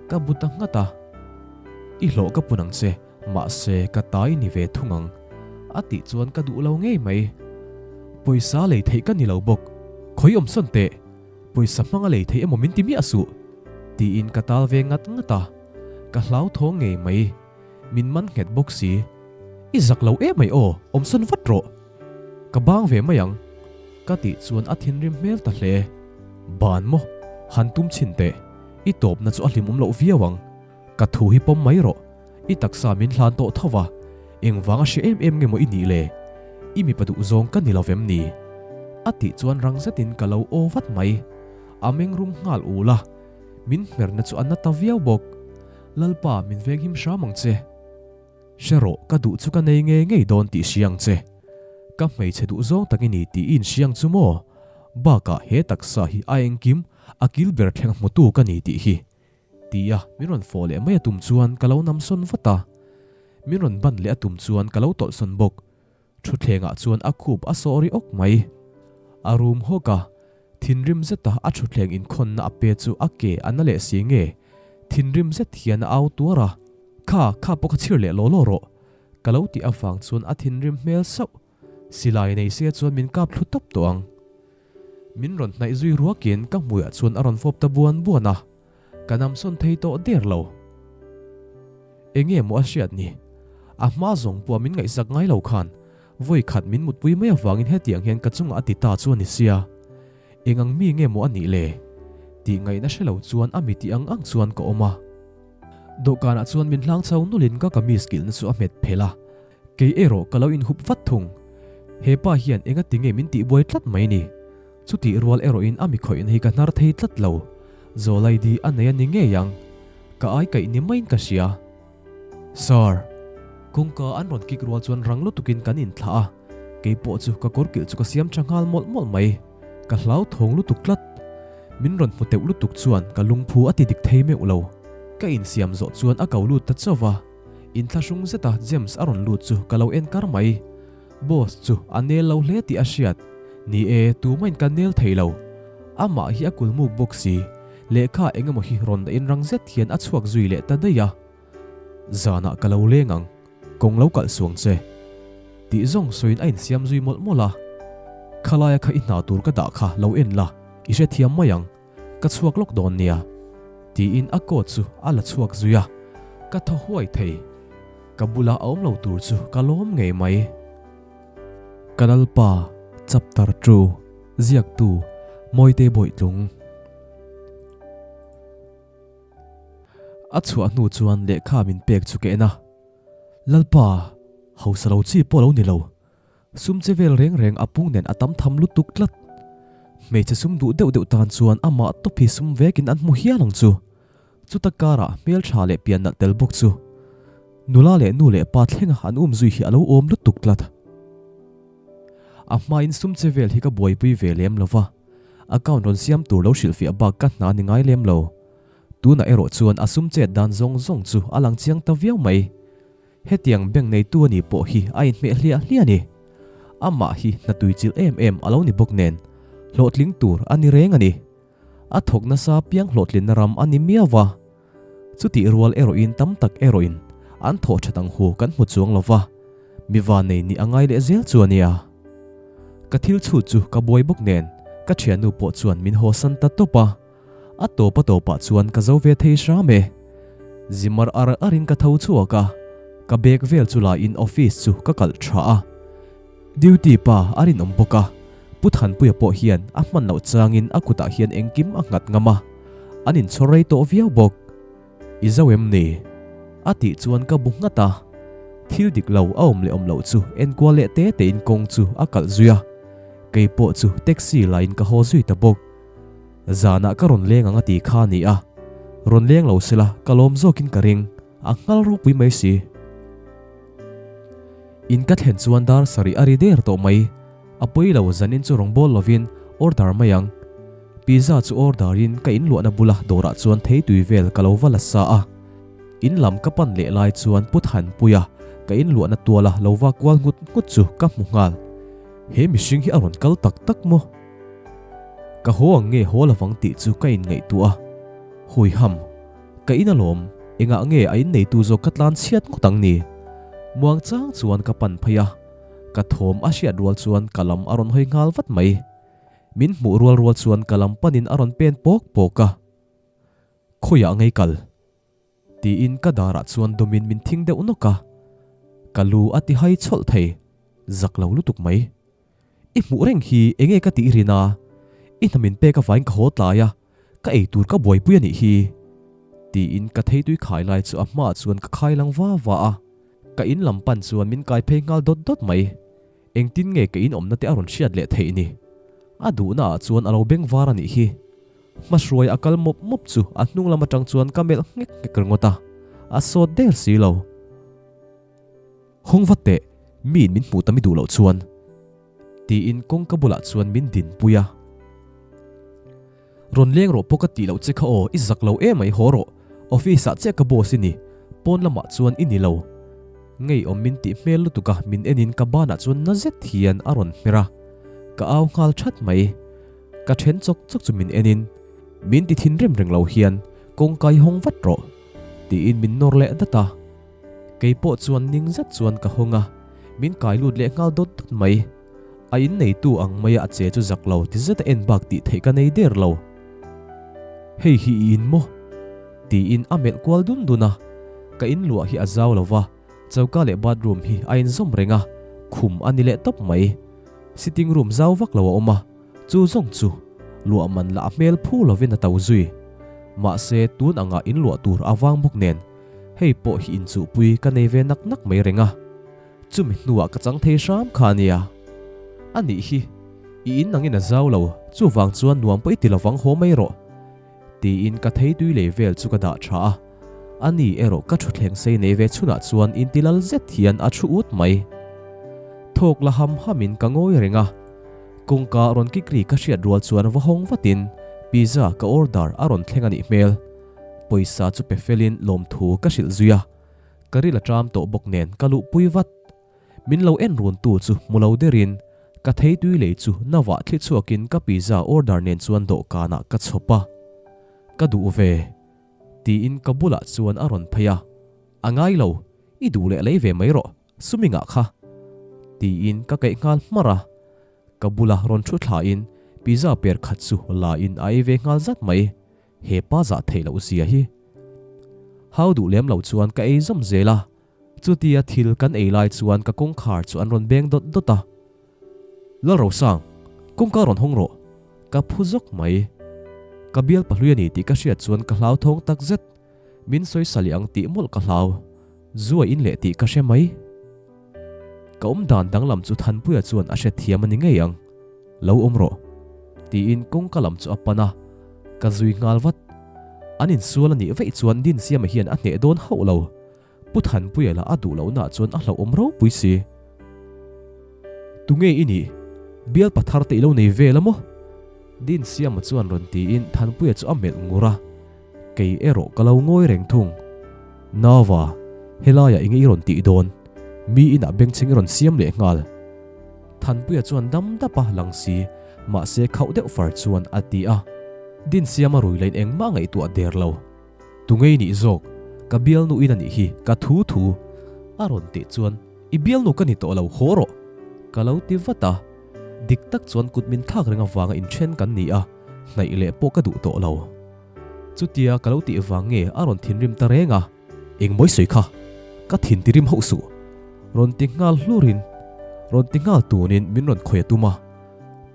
Ka bu ta nghat a. I hlawh ka pun ang che, mahse ka ta i ni ve thung ang. A tih chuan ka duh lo ngei mai. Pawisa lei theih ka ni lo bawk. Khawi awmsawn teh! Pawisa hmanga lei theih emaw min ti miah suh! Tiin ka tal ve ngat ngat a, ka hlauthawng ngei mai. Min man nghet bawk si. I zak lo em mai aw, awmsawn vat rawh. Ka bang ve mai ang. Ka tih chuan a thinrim hmel ta hle. Ban maw? Han tum chhin teh. I tawpna chu a hlimawm loh viau ang. Ka thu hi pawm mai rawh. I taksa min hlan tawh tho va, engvang a hre em em nge maw i nih le? I mipa duh zawng ka ni lo vem ni? A tih chuan rang zetin ka lo aw vat mai. A meng rum nghal ul a, min hmerna chu a na ta viau bawk. Lalpa min venghim hram ang che. Hre rawh, ka duh chu ka nei ngei ngei dawn tih hria ang che. Ka hmeichhe duh zawng tak i ni tih i inhria ang chu maw? Bakah he taksa hi a engkim, a kil ber thleng hmutu ka ni tih hi. Tia min rawn fawh leh mai a tum chuan ka lo nam sawn vat a. Min rawn ban leh a tum chuan ka lo tawlh sawn bawk. Thutthlengah chuan a khup a sawh ri awk mai. A rum hawk a, thinrim zeta a thutthleng inkhawnna a pe chu a ke a na leh si nge, thinrim zet hian a au tuar a, Kha, kha pawh kha chhir leh law law rawh. Ka lo tih avang chuan a thinrim hmel sauh. Silai nei se chuan min kap thlu tawp tawh ang. Min rawn hnaih zui ruakin ka hmuiah chuan a rawn fawp ta buan buan a, ka namsawn thei tawh der lo. Enge maw a hriat ni? A hma zawng pawh min ngaihsak ngai lo khan vawi khat min mutpui mai avangin hetiang hian ka chungah a ti ta chu a ni sia. Eng ang mi nge maw a nih le? Tih ngaihna hre lo chuan a mi tih ang ang chuan ka awm a. Dawhkanah chuan min hlang chho nulin ka kamis kilhna chu a hmet phelh a. Kei erawh ka lo inhup vat thung. He pa hian enga tinge min tihbuai tlat mai ni? Chutih rual erawhin a mi khawihna hi ka hnar thei tlat lo. Zawlaidi a nei a ni ngei ang. Ka ai kaih ni maiin ka hria. Sir. Kawngka an rawn kik rual chuan rang lutukin kan inthlah a. Kei pawh chu ka kawr kilh chu ka siam tha nghal mawlh mawlh mai. Ka hlauthawng lutuk tlat. Min rawn hmu teuh lutuk chuan ka lungphu a ti dik thei meuh lo. Ka insiam zawh chuan a ko lut ta chauh va, inthlahrung zeta James a rawn lut chu ka lo en kar mai. Boss chu a nel lo hle tih a hriat. Ni e, tumahin ka nel thei lo. Amah hi a kulmuk bawk si. Lehkha eng emaw hi rawn dahin rang zet hian a chhuak zui leh ta daih a. Zanah ka lo leng ang, kawng lo kalh suang che. Tih zawng sawiin a insiam zui mawlh mawlh a. Khalaia kha i hna tur ka dah kha lo en la, i hrethiam mai ang. Ka chhuak lawk dawn nia. Tiin a coat chu a la chhuak zui a, ka thaw huai thei. Ka bula a awm lo tur chu ka lawm ngei mai. Ka Lalpa, Chapter ii, Ziaktu, Mawite Bawihtlung. A chhuah hnu chuan lehkha min pek chu ka en a, Lalpa, hausa lo chi pawh lo ni lo. Sum che vel reng reng a pung nen a tam tham lutuk tlat. Hmeichhe sum duh deuh deuh tan chuan amah tawp hi sum vekin an hmu hial ang chu. Chuta karah hmeltha leh pian nalh tel bawk chu. Nula leh nu leh pa thlenga an um zui hi a lo awm lutuk tlat. A hmain sum che vel hi ka buaipui ve lem lo va, account rawn siam tur lo hrilhfiah bak ka hna ni ngai lem lo. Tunah erawh chuan a sum chet dan zawng zawng chu a lang chiang ta viau mai. Hetiang bank neitu a nih pawh hi a inhmeh hliah hliah a ni. Amah hi hna tuichilh em em a lo ni bawk nen, hlawhtling tur a ni reng a ni. A thawk nasa piang hlawhtlinna ram a ni miau va. Chutih rual erawhin tam tak erawhin an thawh that ang hu kan hmu chuang lo va, mi vanei nih a ngai leh zel chu a nia. Ka thil chhut chu ka buai bawk nen, ka thiannu pawh chuan min hawsan ta tawp a. A tawp a tawpah chuan ka zo ve thei hram e. Zimar ar arin ka tho chhuak a, ka bag vel chu la in office chu ka kalh tha a. Duty pa a rinawm bawk a, Pu Thanpuia pawh hian a hman loh changin a kutah hian engkim a nghat ngam a, an inchhawr rei tawh viau bawk. I zo em ni? A tih chuan ka bu nghat a, thil dik lo a awm leh awm loh chu enkual leh te tein kawng chu a kalh zui a, kei pawh chu taxi la in ka haw zui ta bawk. Zanah ka rawn leng ang a ti kha a ni a, rawn leng lo sela ka lawm zawkin ka ring, a nghal ropui mai si. In ka thlen chuan dar sarih a ri der tawh mai, a pawi lo zanin chu rawn bawl lovin order mai ang. Pizza chu order in ka inluahna bula dawrah chuan theitui vel ka lo va la sa a. In lam ka pan leh lai chuan Pu Thanpuia ka inluahna tuala lo va kual nghut nghut chu ka hmu nghal. He mihring hi a rawn kal tak tak maw? Ka haw ang nge haw lovang tih chu ka inngaihtuah a, Hui ham, ka in alawm, engah nge a inneitu zawk ka tlan chhiat ngawt ang ni? Muang chang chuan ka pan phei a, ka thawm a hriat rual chuan ka lam a rawn hawi nghal vat mai. Min hmuh rual rual chuan ka lam panin a rawn pen pawk pawk a, Khawiah ngei kal? Tiin ka darah chuan dawmin min thing deuh nawk a, ka lu a ti hai chhawlh thei, zak lo lutuk mai. I hmuh reng hi enge ka tih rin a, i hna min pek avain ka haw tlai a, ka ei tur ka buaipui a nih hi. Tiin ka theitui khai lai chu a hmaah chuan ka khai lang va va a, ka in lam pan chuan min kai phei nghal dawt dawt mai. Engtin nge ka in awmna te a rawn hriat leh theih ni? A duhna ah chuan a lo beng var a nih hi. Hmahruai a kal mawp mawp chu a hnung lam atang chuan ka melh nghek nghek ringawt a, a sawt der si lo. Hawng vat teh, miin min hmuh tam i duh loh chuan. Tiin kawngka bulah chuan min dinpui a. Rawn leng rawh pawh ka tih loh che kha aw, i zak lo emai haw rawh, office ah chiah ka boss i ni, pawn lamah chuan i ni lo. Ngeiawm min tih hmel lutuk a min en in ka banah chuan na zet hian a rawn hmer a, ka au nghal that mai. Ka then chawk chawk chu min en in, min ti thinrim reng lo hian kawngka i hawng vat rawh, tiin min nawr leh dat a. Kei pawh chuan ning zet chuan ka hawng a, min kai lut leh nghal dawt dawt mai. A in neitu ang maia a che chu zak lo ti zeta en bak tih theih ka nei der lo. Hei hi i in maw? Tiin a melh kual dun dun a, ka in luah hi a zau lo va, choka leh bathroom hi a inzawm reng a, khum a ni leh tawp mai. Sitting room zau vak lo a awm a, chu zawng chu luah man lah a hmel phu lovin a to zui. Mahse tun angah in luah tur a vang bawk nen, hei pawh hi inchuhpui ka nei ve nak nak mai reng a. Chumi hnuah ka chang thei hram kha a nia. A nih hi, i in angin a zau lo, chuvang chuan nuam pawh i ti lovang haw mai rawh. Tiin ka thei tui lei vel chu ka dah tha a. A ni erawh ka thutthleng sei nei ve chhunah chuan intilal zet hian a thu ut mai. Thawk la ham hamin ka ngawi reng a. Kawngka rawn kik ri ka hriat rual chuan va hawng vatin Pizza ka order a rawn thleng a nih hmel. Pawisa chu pe felin lawmthu ka hrilh zui a, ka ril a ṭam tawh bawk nen ka luhpui vat. Min lo en runtu chu hmu lo derin ka theitui lei chu na vah thli chhuakin ka pizza order nen chuan dawhkanah ka chhawp a. Ka duh ve. Tiin ka bulah chuan a rawn phei a, A ngai lo, i duh leh lei ve mai rawh, sumingah kha. Tiin ka kaih nghal hmarh a. Ka bula rawn thu thlain pizza per khat chu la in a ei ve nghal zat mai, he pa zah theih loh zia hi. Hau duh lem lo chuan ka ei zawm zel a, chutia thil kan ei lai chuan ka kawngkhar chu an rawn beng dawt dawt a. Lalrosang, kawngka rawn hawng rawh, ka phu zawk mai. Ka bial pahlui a ni tih ka hriat chuan ka hlauthawng tak zet. Min sawi sali ang tih mawlh ka hlau, zu a in leh tih ka hre mai. Ka awm dan danglam chu Thanpuia chuan a hre thiam a ni ngei ang. Lo awm rawh. Tiin kawngka lam chu a pan a, ka zui nghal vat. An insual a nih vaih chuan Dinsiama hian a hneh dawn hauh lo. Pu Thanpuia lah a duh lohnaah chuan a hlauhawm ropui si. Tunge i nih? Bial pathar te i lo nei vel a maw? Dinsiama chuan rawn tiin Thanpuia chu a melh ngur a. Kei erawh ka lo ngawi reng thung. Nava, helaiah enge i rawn tih dawn? Mi inah bengchheng i rawn siam leh nghal. Thanpuia chuan dam dap a lang si, mahse khauh deuh far chuan a ti a. Dinsiama rui lain engmah ngaihtuah der lo. Tunge i nih zawk? Ka bialnu in a nih hi, ka thu thu. A rawn tih chuan, I bialnu ka ni tawh lo, haw rawh. Ka lo ti vat a. Dik tak chuan kut min thlak reng avanga inthen kan ni a, hnaih leh pawh ka duh tawh lo. Chutia ka lo tih vang nge a rawn thinrim ta reng a. Engmawi sawi kha, ka thin tirim hauh suh. Rawn ti nghal hlurin, rawn ti nghal tunin min rawn khawih a tum a.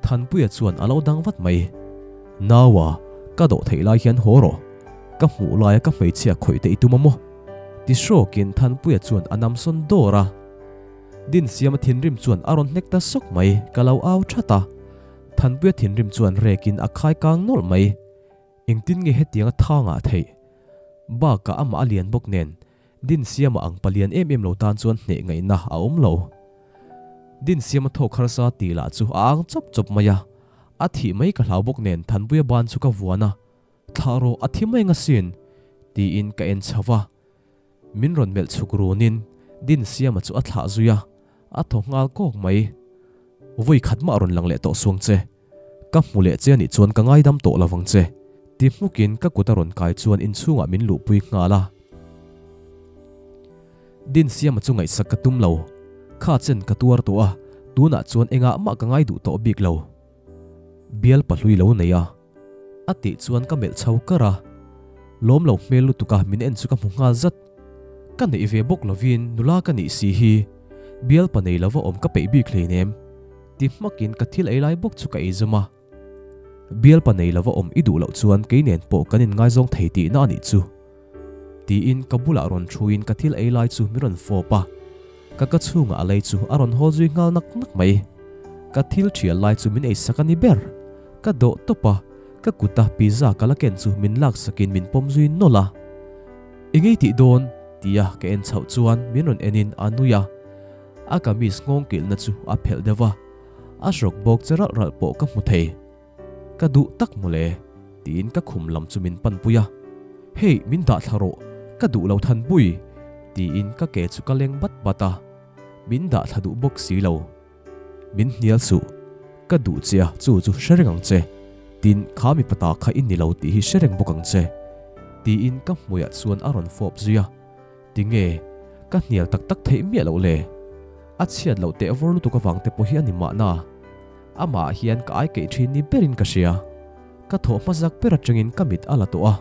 Thanpuia chuan a lo dang vat mai. Naua, ka dawh theih lai hian haw rawh. Ka hmuh laia ka hmeichhia khawih te i tum a maw? Ti hrawkin Thanpuia chuan a namsawn dawr a. Dinsiama thinrim chuan a rawn hnek ta sawk mai, ka lo au that a. Thanpuia thinrim chuan rekin a khai kang nawlh mai. Engtin nge hetianga tha ngah theih? Bakah amah a lian bawk nen, Dinsiama ang palian em em lo tan chuan hneh ngaihna a awm lo. Dinsiama thawk harsa tih lah chu a ang chawp chawp mai a, a thih mai ka hlau bawk nen Thanpuia ban chu ka vuan a, Thlah rawh a thi mai ngasin, tiin ka en chho va. Min rawn melh chhuk runin Dinsiama chu a thlah zui a, a thaw nghal kawk mai. Vawi khat mah rawn lang leh tawh suang che. Ka hmu leh che anih chuan ka ngaidam tawh lo vang che. Ti hmukin ka kut a rawn kai chuan inchhungah min luhpui nghal a. Dinsiama chu ngaihsak ka tum lo. Kha chen ka tuar tawh a, tunah chuan engah mah ka ngai duh tawh bik lo. Bial pahlui lo nei a. A tih chuan ka melh chho kar a, lawm lo hmel lutuk a min en chu ka hmu nghal zat. Ka neih ve bawk lovin nula ka nih si hi bialpa nei lova awm ka peih bik hleinem ti hmakin ka thil ei lai bawk chu ka ei zawm a. Bialpa nei lova awm i duh loh chuan kei nen pawh kan inngaizawng thei tihna a nih chu. Tiin ka bulah rawn thuin ka thil ei lai chu min rawn fawp a, ka ka chhungah a lei chu a rawn hawl zui nghal nak nak mai. Ka thil thial lai chu min ei sak a ni ber. Ka dawh tawp a, ka kuta pizza ka la ken chu min lak sakin min pawm zui nawlh a. Engei tih dawn? tia ka en chhoh chuan min rawn enin a nui a, a kamis nghawng kilhna chu a phelh deuh a, a hrawk bawk che ralh ralh pawh ka hmu thei. Ka duh tak mawle, tiin ka khum lam chu min panpui a. Hey, min dah thla rawh, ka duh lo Thanpui, tiin ka ke chu ka leng bat bat a. Min dah thla duh bawk si lo. Min hnial suh, ka duh che a, chu chu hre reng ang che. Tin, kha mipa ta kha i ni lo tih hi hre reng bawk ang che, tiin ka hmuiah chuan a rawn fawp zui a. Tinge, ka hnial tak tak theih miah loh le? A chhiat loh teh vawr lutuk avang te pawh hi a ni mahna. Amah hian ka ai keih thin ni berin ka hria. Ka thawh hmazak ber atangin ka mit a la tawh a.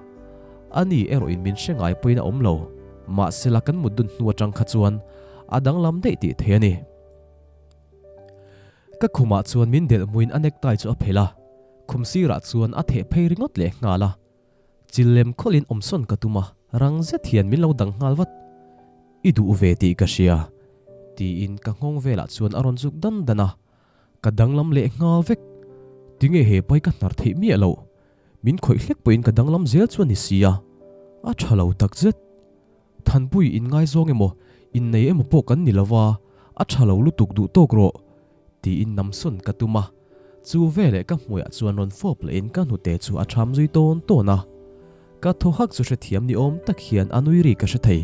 Ani erawhin min hre ngai pawhin a awm lo. Mahsela kan mut dun hnu atang kha chuan a danglam daih tih thei a ni. Ka khumah chuan min delh hmuin a necktie chu a phelh a, khum sirah chuan a theh phei ringawt leh nghal a. Chil lem khawlhin awmsawn ka tum a, rang zet hian min lo dang nghal vat. I duh ve tih ka hria, tiin ka nghawng velah chuan a rawn zuk dan dan a. Ka danglam leh nghal vek. Tinge he pai ka hnar theih miah loh? Min khawih hlek pawhin ka danglam zel chu a ni si a, a tha lo tak zet. Thanpui inngaizawng emaw, innei emaw pawh kan ni lo va, a tha lo lutuk duh tawk rawh, tiin namsawn ka tum a. Chu veleh ka hmuiah chuan rawn fawp lehin ka hnute chu a ṭham zui tawn tawn a. Ka thaw hak chu hrethiam ni awm tak hian a nui ri ka hre thei.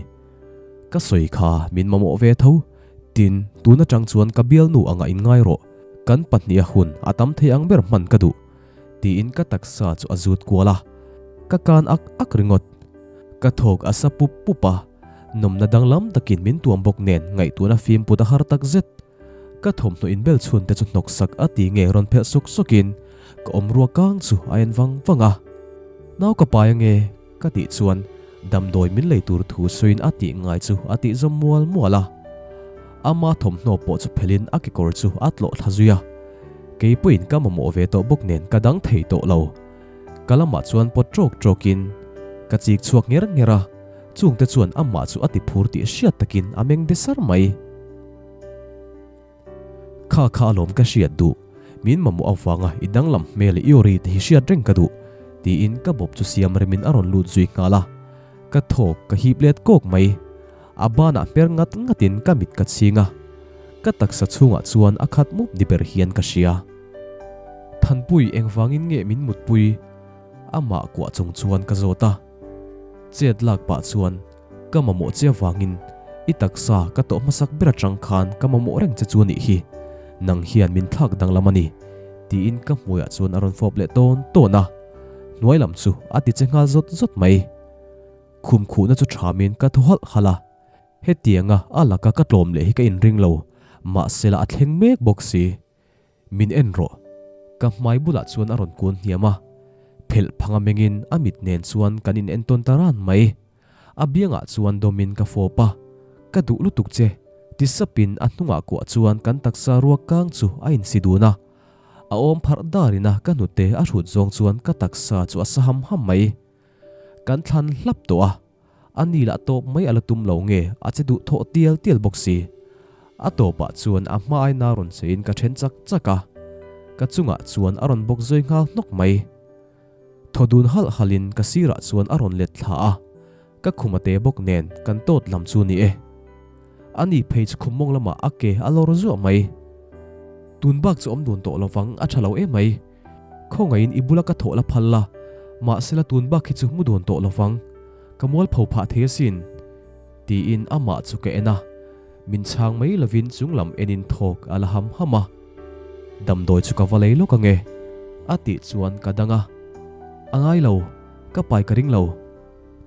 Ka sawi kha min mamawh ve tho. Tin, tun atang chuan ka bialnu anga inngai rawh. Kan pahniha hun a tam thei ang ber hman ka duh. Tiin ka taksa chu a zut kual a. Ka kan ak ak ringawt. Ka thawk a sa pup pup a. Nawmna danglam takin min tuam bawk nen ngaihtuahna fim put a har tak zet. Ka thawmhnaw inbel chhun te chu hnawk sak a ti nge rawn phelh sawk sawk in ka awm rua kang chu a en vang vang a. Nau ka pai ange ka tih chuan damdawi min lei tur thu sawiin a tih ngai chu a tih zawm mual mual a. Ama thawmhnaw pawh chu phelh in a kekawr chu a tlawh thla zui a. Kei pawhin ka mamawh ve tawh bawk nen ka dang thei tawh lo. Ka lamah chuan pawt ṭawk ṭawk in ka chik chhuak ngher ngher a, chungte chuan amah chu a ti phur tih hriat takin a meng de sar mai. Kha kha alawm ka hriat duh, min mamawh avanga i danglam hmel i ori te hi hriat reng ka duh, tiin ka bawp chu siam remin a rawn lut zui nghal a. Ka thawk ka hip let kawk mai. A banah hmer ngat ngatin ka mit ka chhing a, ka taksa chhungah chuan a khat mup ni ber hian ka hria. Thanpui engvangin nge min mutpui? Amah kuah chung chuan ka zawt a. Chet lak pah chuan Ka mamawh che avangin i taksa ka tawh hmasak ber atang khan ka mamawh reng che chu a nih hi, nang hian min thlak danglam a ni, tiin ka hmuiah chuan a rawn fawp leh tawn tawn a, hnuai lam chu a ti che nghal zawt zawt mai. Khum khuhna chu thamin ka thaw halh halh a, hetianga a laka ka tlawm leh hi ka inring lo, mahsela a thleng mek bawk si. Min en rawh. Ka hmai bulah chuan a rawn kun hniam a, phelh phang a mengin a mit nen chuan kan in entawn ta ran mai. A biangah chuan dawmin ka fawp a, Ka duh lutuk che, ti sapin a hnungah kuah chuan kan taksa ruak kang chu a insi dun a. A awm pharh darin a ka hnute a hrut zawng chuan ka taksa chu a sa ham ham mai. Kan thlan hlap tawh a. A ni lah tawp mai a la tum lo nge a che duh thawh tial tial bawk si. A tawpah chuan a hma aina rawn cheiin ka then chak chak a, ka chungah chuan a rawn bawk zui nghal hnawk mai. Thaw dun halh halhin ka sirah chuan a rawn let thla a, ka khum a te bawk nen kan tawt lam chu ni e. A ni phei chu khum mawng lamah a ke a lawr zuah mai. Tun bak chu awm dun tawh lovang a tha lo emai. Khawngaihin i bula ka thawh la phal la, mahsela tun bak hi chu mu dawn tawh lovang, ka mualpho phah thei asin, tiin amah chu ka en a, min chhang mai lovin chunglam enin thawk a la ham ham a. Damdawi chu ka va lei lawk ange, a tih chuan ka dang a, A ngai lo, ka pai ka ring lo,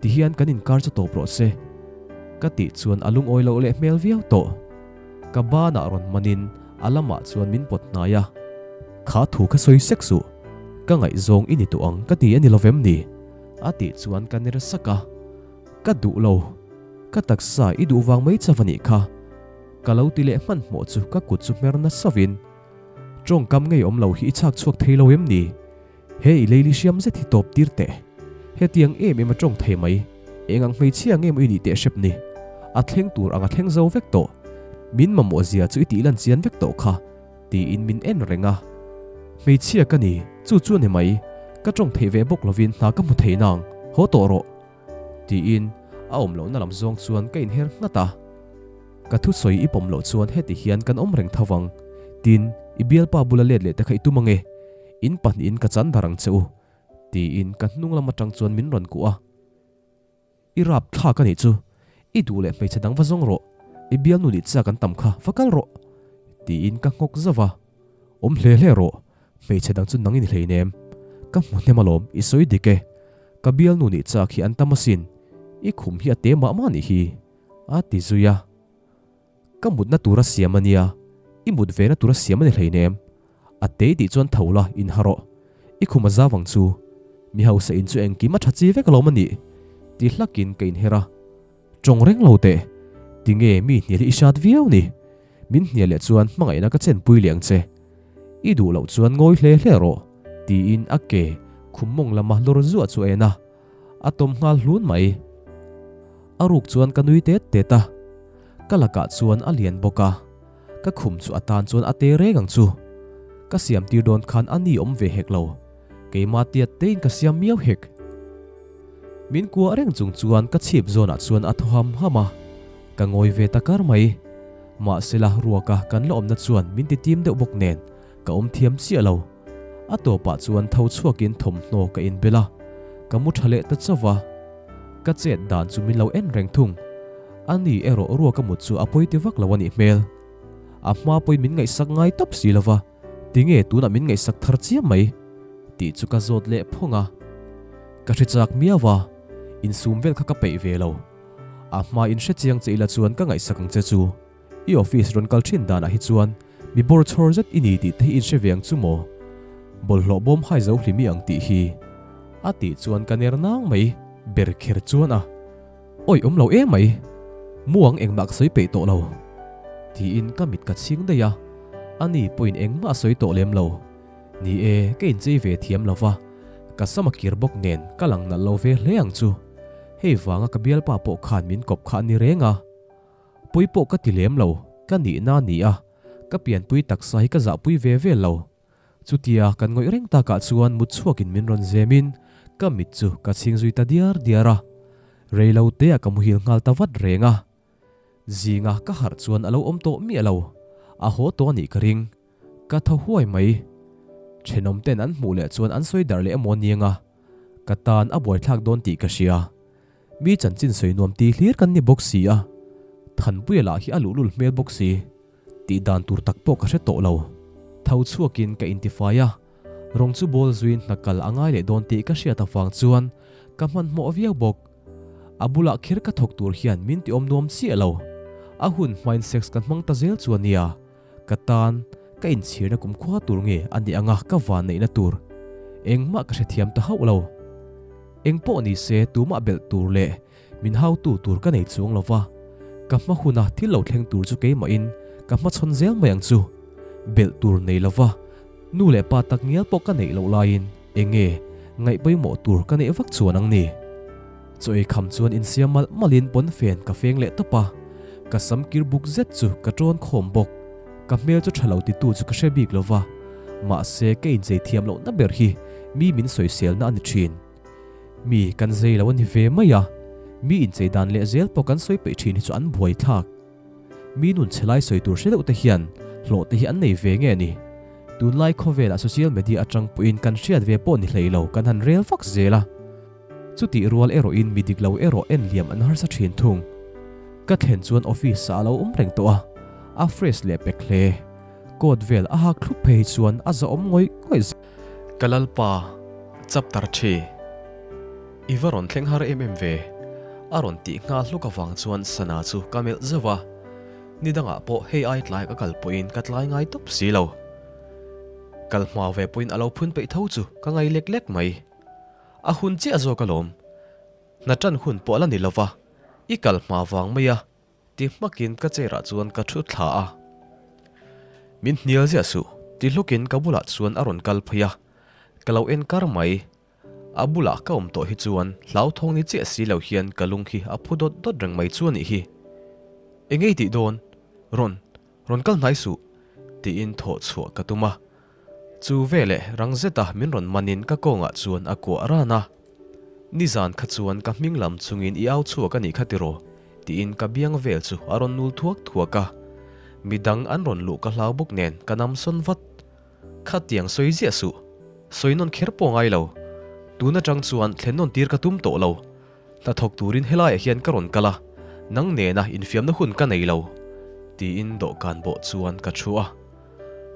tihian kan inkar chu tawp rawh se, ka tih chuan a lungawi loh leh hmel viau tawh. Ka banah rawn manin a lamah chuan min pawt hnai a, Kha thu kha sawi sek suh, ka ngaihzawng i ni tawh ang ka ti a ni lovem ni? A tih chuan ka ner sak a, Ka duh lo, ka taksa i duh vang mai chauh a nih kha. Ka lo ti leh hmanhmawh chu ka kut chu hmer nasa vin, Tawngkam ngei awm lo hi i chhak chhuak thei lo em ni? He i leili hriam zet hi tawp tir teh. Hetiang em em a tawng thei mai. Eng ang hmeichhia nge maw i nih teh hrep ni? A thleng tur ang a thleng zo vek tawh. Min mamawh zia chu i tih lan chian vek tawh kha, tiin min en reng a. Hmeichhia ka ni, chu chu a ni mai. Ka tawng theih ve bawk lovin hna ka hmu thei nang, haw tawh rawh. Tiin a awm lohna lam zawng chuan ka inher nghat a. Ka thusawi i pawm loh chuan heti hian kan awm reng tho vang. Tin, i bialpa bula let leh te kha i tum ange. In pahnihin ka chan dar ang che u, tiin ka hnung lam atang chuan min rawn kuh a. I rap thlak a nih chu, i duh leh hmeichhe dang va zawng rawh, i bialnu nih chak an tam kha va kal rawh, tiin ka nghawk zauh a. Awm hle hle rawh, hmeichhe dang chu nang i ni hleinem, ka hmu hnem alawm, i sawi dik e, ka bialnu nih chak hi an tam asin, i khum hi a te mah mah nih hi, a ti zui a. Ka mutna tura siam a nia, i mut vena tura siam a ni hleinem. A tei tih chuan tho la, inha rawh. I khum a zau ang chu. Mi hausa in chu engkim a tha chi vek alawm a nih, ti hlakin ka inher a. Tawng reng lo teh, tinge mi hnial hi i hrat viau ni? Min hnial leh chuan hmangaihna ka chenpui leh ang che. I duh loh chuan ngawi hle hle rawh, tiin a ke khum mawng lama lawr zuah chu a en a. A tawm nghal hlun mai. A ruk chuan ka nui tet tet a, ka lakah chuan a lian bawk a, ka khum chu a tan chuan a te reng ang chu. Ka siam tir dawn khan a ni awm ve hek lo, keimah tiat tein ka siam miau hek. Min kuah reng chung chuan ka chhip zawnah chuan a thaw ham ham a, ka ngawi ve ta kar mai. Mahsela ruaka kan la awmna chuan min ti tim deuh bawk nen ka awm thiam chiah lo. A tawpah chuan tho chhuakin thawmhnaw ka inbel a, ka mu tha leh ta chauh va. Ka chet dan chu min lo en reng thung. Ani erawh ruaka mut chu a pawi ti vak lo a nih hmel. A hma pawhin min ngaihsak ngai tawp si lo va, tinge tunah min ngaihsak thar chiam mai? tih chu ka zawt leh phawng a. Ka hre chak miau a, insum vel kha ka peih ve lo. A hma in hre chiang che ila chuan ka ngaihsak ang che chu. I office rawn kal thin danah hi chuan mi bawr chhawr zet i ni tih te hi in hre ve ang chu maw? Bawlhhlawh bawm hai zo hlimi ang tih hi. A tih chuan ka ner nang mai, ber kher chuan a awih awm lo em mai. Muang engmah ka sawi peih tawh lo. Tiin ka mit ka chhing daih a, ani pawhin engmah a sawi tawh lem lo. Ni e, ka inchei ve thiam lo va, ka sam a kir bawk nen ka lang nalh lo ve hle ang chu. Hei vanga ka bialpa pawh khan min kawp kha a ni reng a. Pui pawh ka ti lem lo, ka nihna a ni a, ka pianpui taksa hi ka zahpui ve vel lo. Chutia kan ngawih reng takah chuan mut chhuakin min rawn zemin ka mit chu ka chhing zui ta diar diar a, rei lo teah ka muhil nghal ta vat reng a. Zinga ka harh chuan a lo awm tawh miah lo, a haw tawh a nih ka ring. Ka thaw huai mai. Thenawm ten an hmuh leh chuan an sawi darh leh emaw aniang a, ka tan a buaithlak dawn tih ka hria. Mi chanchin sawi nuam ti hlir kan ni bawk si a, Thanpuia lah hi a luhlul hmel bawk si. Tih dan tur tak pawh ka hre tawh lo. Tho chhuakin ka intifai a, rawng chu bawl zuiin hna kal a ngai leh dawn tih ka hriat avang chuan ka hmanhmawh viau bawk. A bulah kher ka thawk tur hian min ti awm nuam chiah lo. A hun hmain sex kan hmang ta zel chu a nia. Ka tan ka inchhirna kumkhua tur nge a nih anga ka van neihna tur engmah ka hrethiam ta hauh lo. Eng pawh ni se tumah belh tur leh min hautu tur ka nei chuang lo va, ka hma huna thil lo thleng tur chu keimahin ka hmachhawn zel mai ang chu. Belh tur nei lo va, nu leh pa tak ngial pawh ka neih loh laiin eng nge ngaih pawimawh tur ka neih vak chuan ang ni? Chaw ei kham chuan insiam malh malhin pawnfen ka feng leh tawp a, ka sam kir buk zet chu ka tawn khawm bawk. Ka hmel chu tha lo titu chu ka hre bik lo va, mahse ka inchei thiam lohna ber hi mi min sawiselna a ni thin. Mi kan zei lo a ni ve mai a, mi inchei dan leh zel pawh kan sawi peih thin hi chu an buai thlak. Mi nun chhe lai sawi tur hre deuh te hian hlawh te hi an nei ve nge ni? Tunlai khawvelah social media atang pawhin kan hriat ve pawh ni hlei lo kan han rel vak zel a. Chutih rual erawhin mi dik lo erawh en liam an harsa thin thung. Ka thlen chuan office ah a lo awm reng tawh a, a fresh leh pek hle. Coat vel a hak thlup phei hi chuan a zahawm ngawih ngawih zel. Ka lalpa, chapter thi. I va rawn thleng har em em ve. A rawn tih nghal hluk avang chuan sana chu ka melh zauh a. Ni dangah pawh hei ai tlai ka kal pawhin ka tlai ngai tawp si lo. Kal hma ve pawhin a lo phun peih tho chu ka ngai lek lek mai. A hun chiah zawk alawm. Hna tan hun pawh a la ni lova, i kal hma vang mai a, ti hmakin ka chair ah chuan ka thu thla a. Min hnial ziah suh, ti hlukin ka bulah chuan a rawn kal phei a, ka lo en kar mai. A bulah ka awm tawh hi chuan hlauthawng ni chiah si lo hian ka lung hi a phu dawt dawt reng mai chu a nih hi. Eng ei tih dawn? Rawn, rawn kal hnai suh, tiin thawh chhuah ka tum a. Chu veleh rang zeta min rawn manin ka kawngah chuan a kuah ran a. Nizan kha chuan ka hming lam chungin i au chhuak a nih kha tiraw? tiin ka biang vel chu a rawn nul thuak thuak a. Midang an rawn luh ka hlau bawk nen ka nam sawn vat. Khatiang sawi ziah suh. Sawi nawn kher pawh ngai lo. Tun atang chuan thlen nawn tir ka tum tawh lo. Hnathawk turin helaiah hian ka rawn kal a, nang nena infiamna hun ka nei lo, tiin dawhkan bawh chuan ka thu a.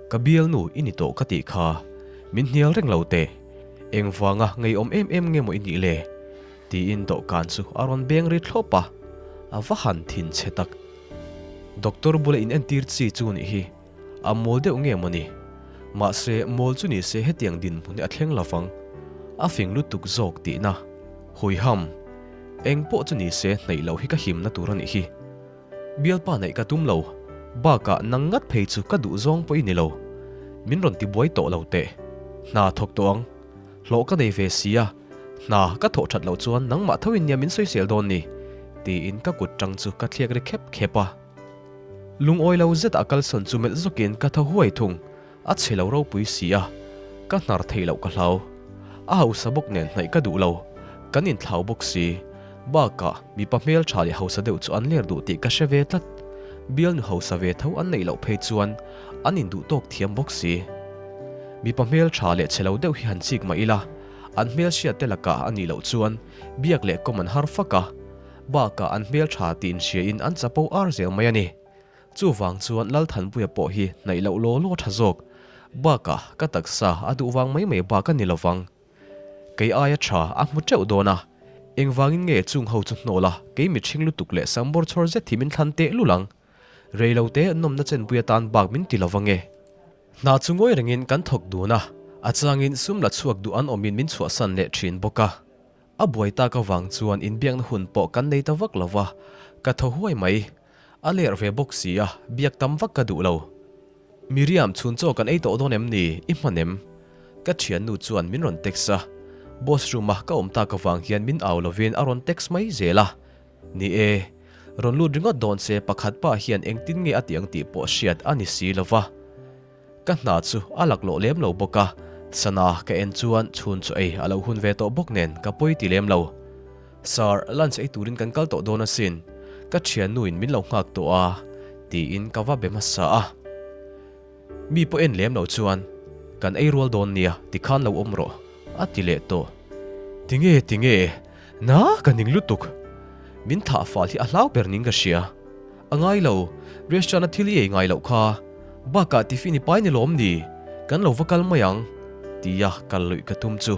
Ka bialnu i ni tawh ka tih kha, min hnial reng lo teh. Engvanga ngeiawm em em nge maw i nih le? tiin dawhkan chu a rawn beng ri thlawp a, a va han thin chhe tak. Doctor bula inentir chi chu nih hi. A mawl deuh nge maw ni? Mahse, mawl chu ni se hetiang dinhmun hi a thleng lo vang. A fing lutuk zawk tihna. Huiham. Eng pawh chu ni se hnaih loh hi ka himna tur a nih hi. Bialpa neih ka tum lo. Bakah nang ngat phei chu ka duh zawng pawh i ni lo. Min rawn tibuai tawh lo teh. Hna thawk tawh ang. Hlawh ka nei ve si a. Hna ka thawh that loh chuan nangmah tho in nia min sawisel dawn ni. Tiin ka kut tang chu ka thliak ri khep khep a. Lungawi lo zet a kalsawn chu melh zawkin ka thaw huai thung, a chhe lo ropui si a, ka hnar theih loh ka hlau. A hausa bawk nen hnaih ka duh lo, kan inthlau bawk si. Bakah mipa hmel tha leh hausa deuh chu an ler duh tih ka hre ve tlat. Bialnu hausa ve tho an neih loh phei chuan an induh tawk thiam bawk si. Mipa hmel tha leh chhe lo deuh hi han chik mah ila, an hmel hriat te lakah a nih loh chuan biak leh kawm an har fak a, bakah an hmel tha tih inhriain an chapo ar zel mai a ni. Chuvang chuan Lalthanpuia pawh hi hnaih loh law law tha zawk, bakah ka taksa a duh vang mai mai bak a ni lovang. Kei aia tha a hmu teuh dawn a, engvangin nge chung ho chu hnawl a, kei mithring lutuk leh sangbawr chhawr zet hi min thlan teh lul ang. Rei lo te nawmna chenpui atan bak min ti lo ange. Hna chu ngawi rengin kan thawk dun a, a changin sum la chhuak duh an awmin min chhuahsan leh thin bawk a. A buai tak avang chuan inbiakna hun pawh kan nei ta vak lo va, ka thaw huai mai. A ler ve bawk si a, biak tam vak ka duh lo. Miriam, chhun chaw kan ei tawh dawn em ni? I hman em? Ka thiannu chuan min rawn text a, boss room a ka awm tak avang hian min au lovin a rawn text mai zel a. Ni e, rawn lut ringawt dawn se pakhat pa hian engtin nge a ti ang tih pawh hriat a ni si lo va. Ka hna chu a laklawh lem lo bawk a, sana ka en chuan chhun chaw ei a lo hun ve tawh bawk nen ka pawi ti lem lo. Sir, lunch ei turin kan kal tawh dawn asin, ka thiannuin min lo nghak tawh a, tiin ka va be hmasa a. Mi pawh en lem lo chuan, Kan ei rual dawn nia, tikhan lo awm rawh, a ti leh tawh. Tinge, tinge, na ka ning lutuk. Min thah fal hi a hlau ber ning ka hria. A ngai lo, restaurant a thil i ei ngai loh kha. Bakah tiffin i pai ni lawm ni, kan lo va kal mai ang, tia kal luih ka tum chu.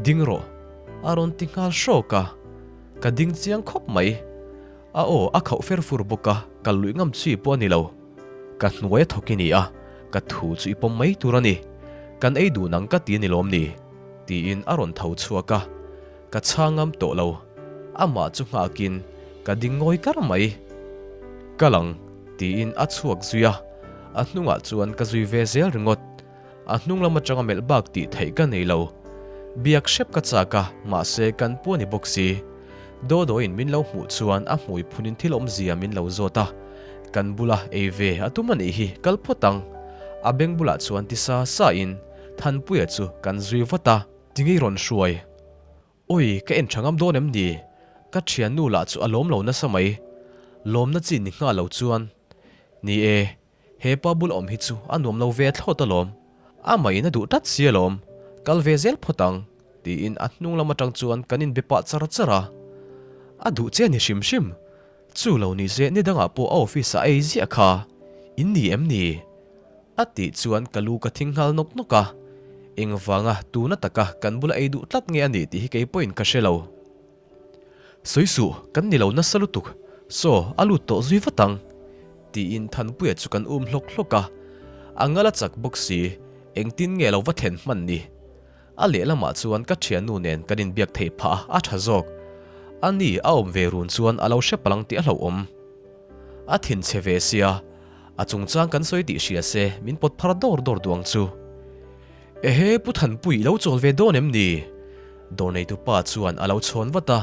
Ding rawh, a rawn ti nghal hrawk a. Ka ding chiang khawp mai. A aw a khauh fer fur bawk a, kal luih ngam chi pawh a ni lo. Ka hnuai a thawk i ni a, ka thu chu i pawm mai tur a ni. Kan ei duh nang ka ti a ni lawm ni? Tiin a rawn tho chhuak a, ka chhang ngam tawh lo. Amah chu nghakin ka ding ngawi kar mai. Kal ang, tiin a chhuak zui a, a hnungah chuan ka zui ve zel ringawt. A hnung lam atanga melh bak tih theih ka nei lo. Biak hrep ka chak a, mahse kan pu a ni bawk si. Dodoin min lo hmuh chuan a hmui phunin thil awmzia min lo zawt a, kan bula ei ve a tum a nih hi kal phawt ang. A beng bulah chuan ti sa sa in Thanpuia chu kan zui vat a. Tinge i rawn hruai? Awi, ka en tha ngam dawn em ni? Ka thiannu lah chu a lawm lo nasa mai. Lawmna chi ni nghal lo chuan. Ni e, He pa bul awm hi chu a nuam lo ve thlawt alawm, amah in a duh tlat si alawm, kal ve zel phawt ang, tiin a hnung lam atang chuan kan inbe pah char char a. A duh che ni hrim hrim, chu lo ni se ni dangah pawh a office ah a ei ziah kha, in ni em ni? A tih chuan ka lu ka thing nghal nawk nawk a, engvanga tuna taka kan bula ei duh tlat nge a nih tih hi kei pawhin ka hre lo. Sawi suh, kan ni lo nasa lutuk, saw a lut tawh zui vat ang, tiin Thanpuia chu kan um hlawk hlawk a, a ngal a chak bawk si, engtin nge lo va thlen hman ni? A lehlamah chuan ka thiannu nen kan inbiak theih phah a, a tha zawk. A ni, a awm ve run chuan a lo hre palang tih a hlauhawm. A thinchhe ve sia, a chungchang kan sawi tih hria se min pawt phar dawr dawr duh ang chu. Ehe, Pu Thanpui i lo chawl ve dawn em ni? Dawr neitu pa chuan a lo chhawn vat a.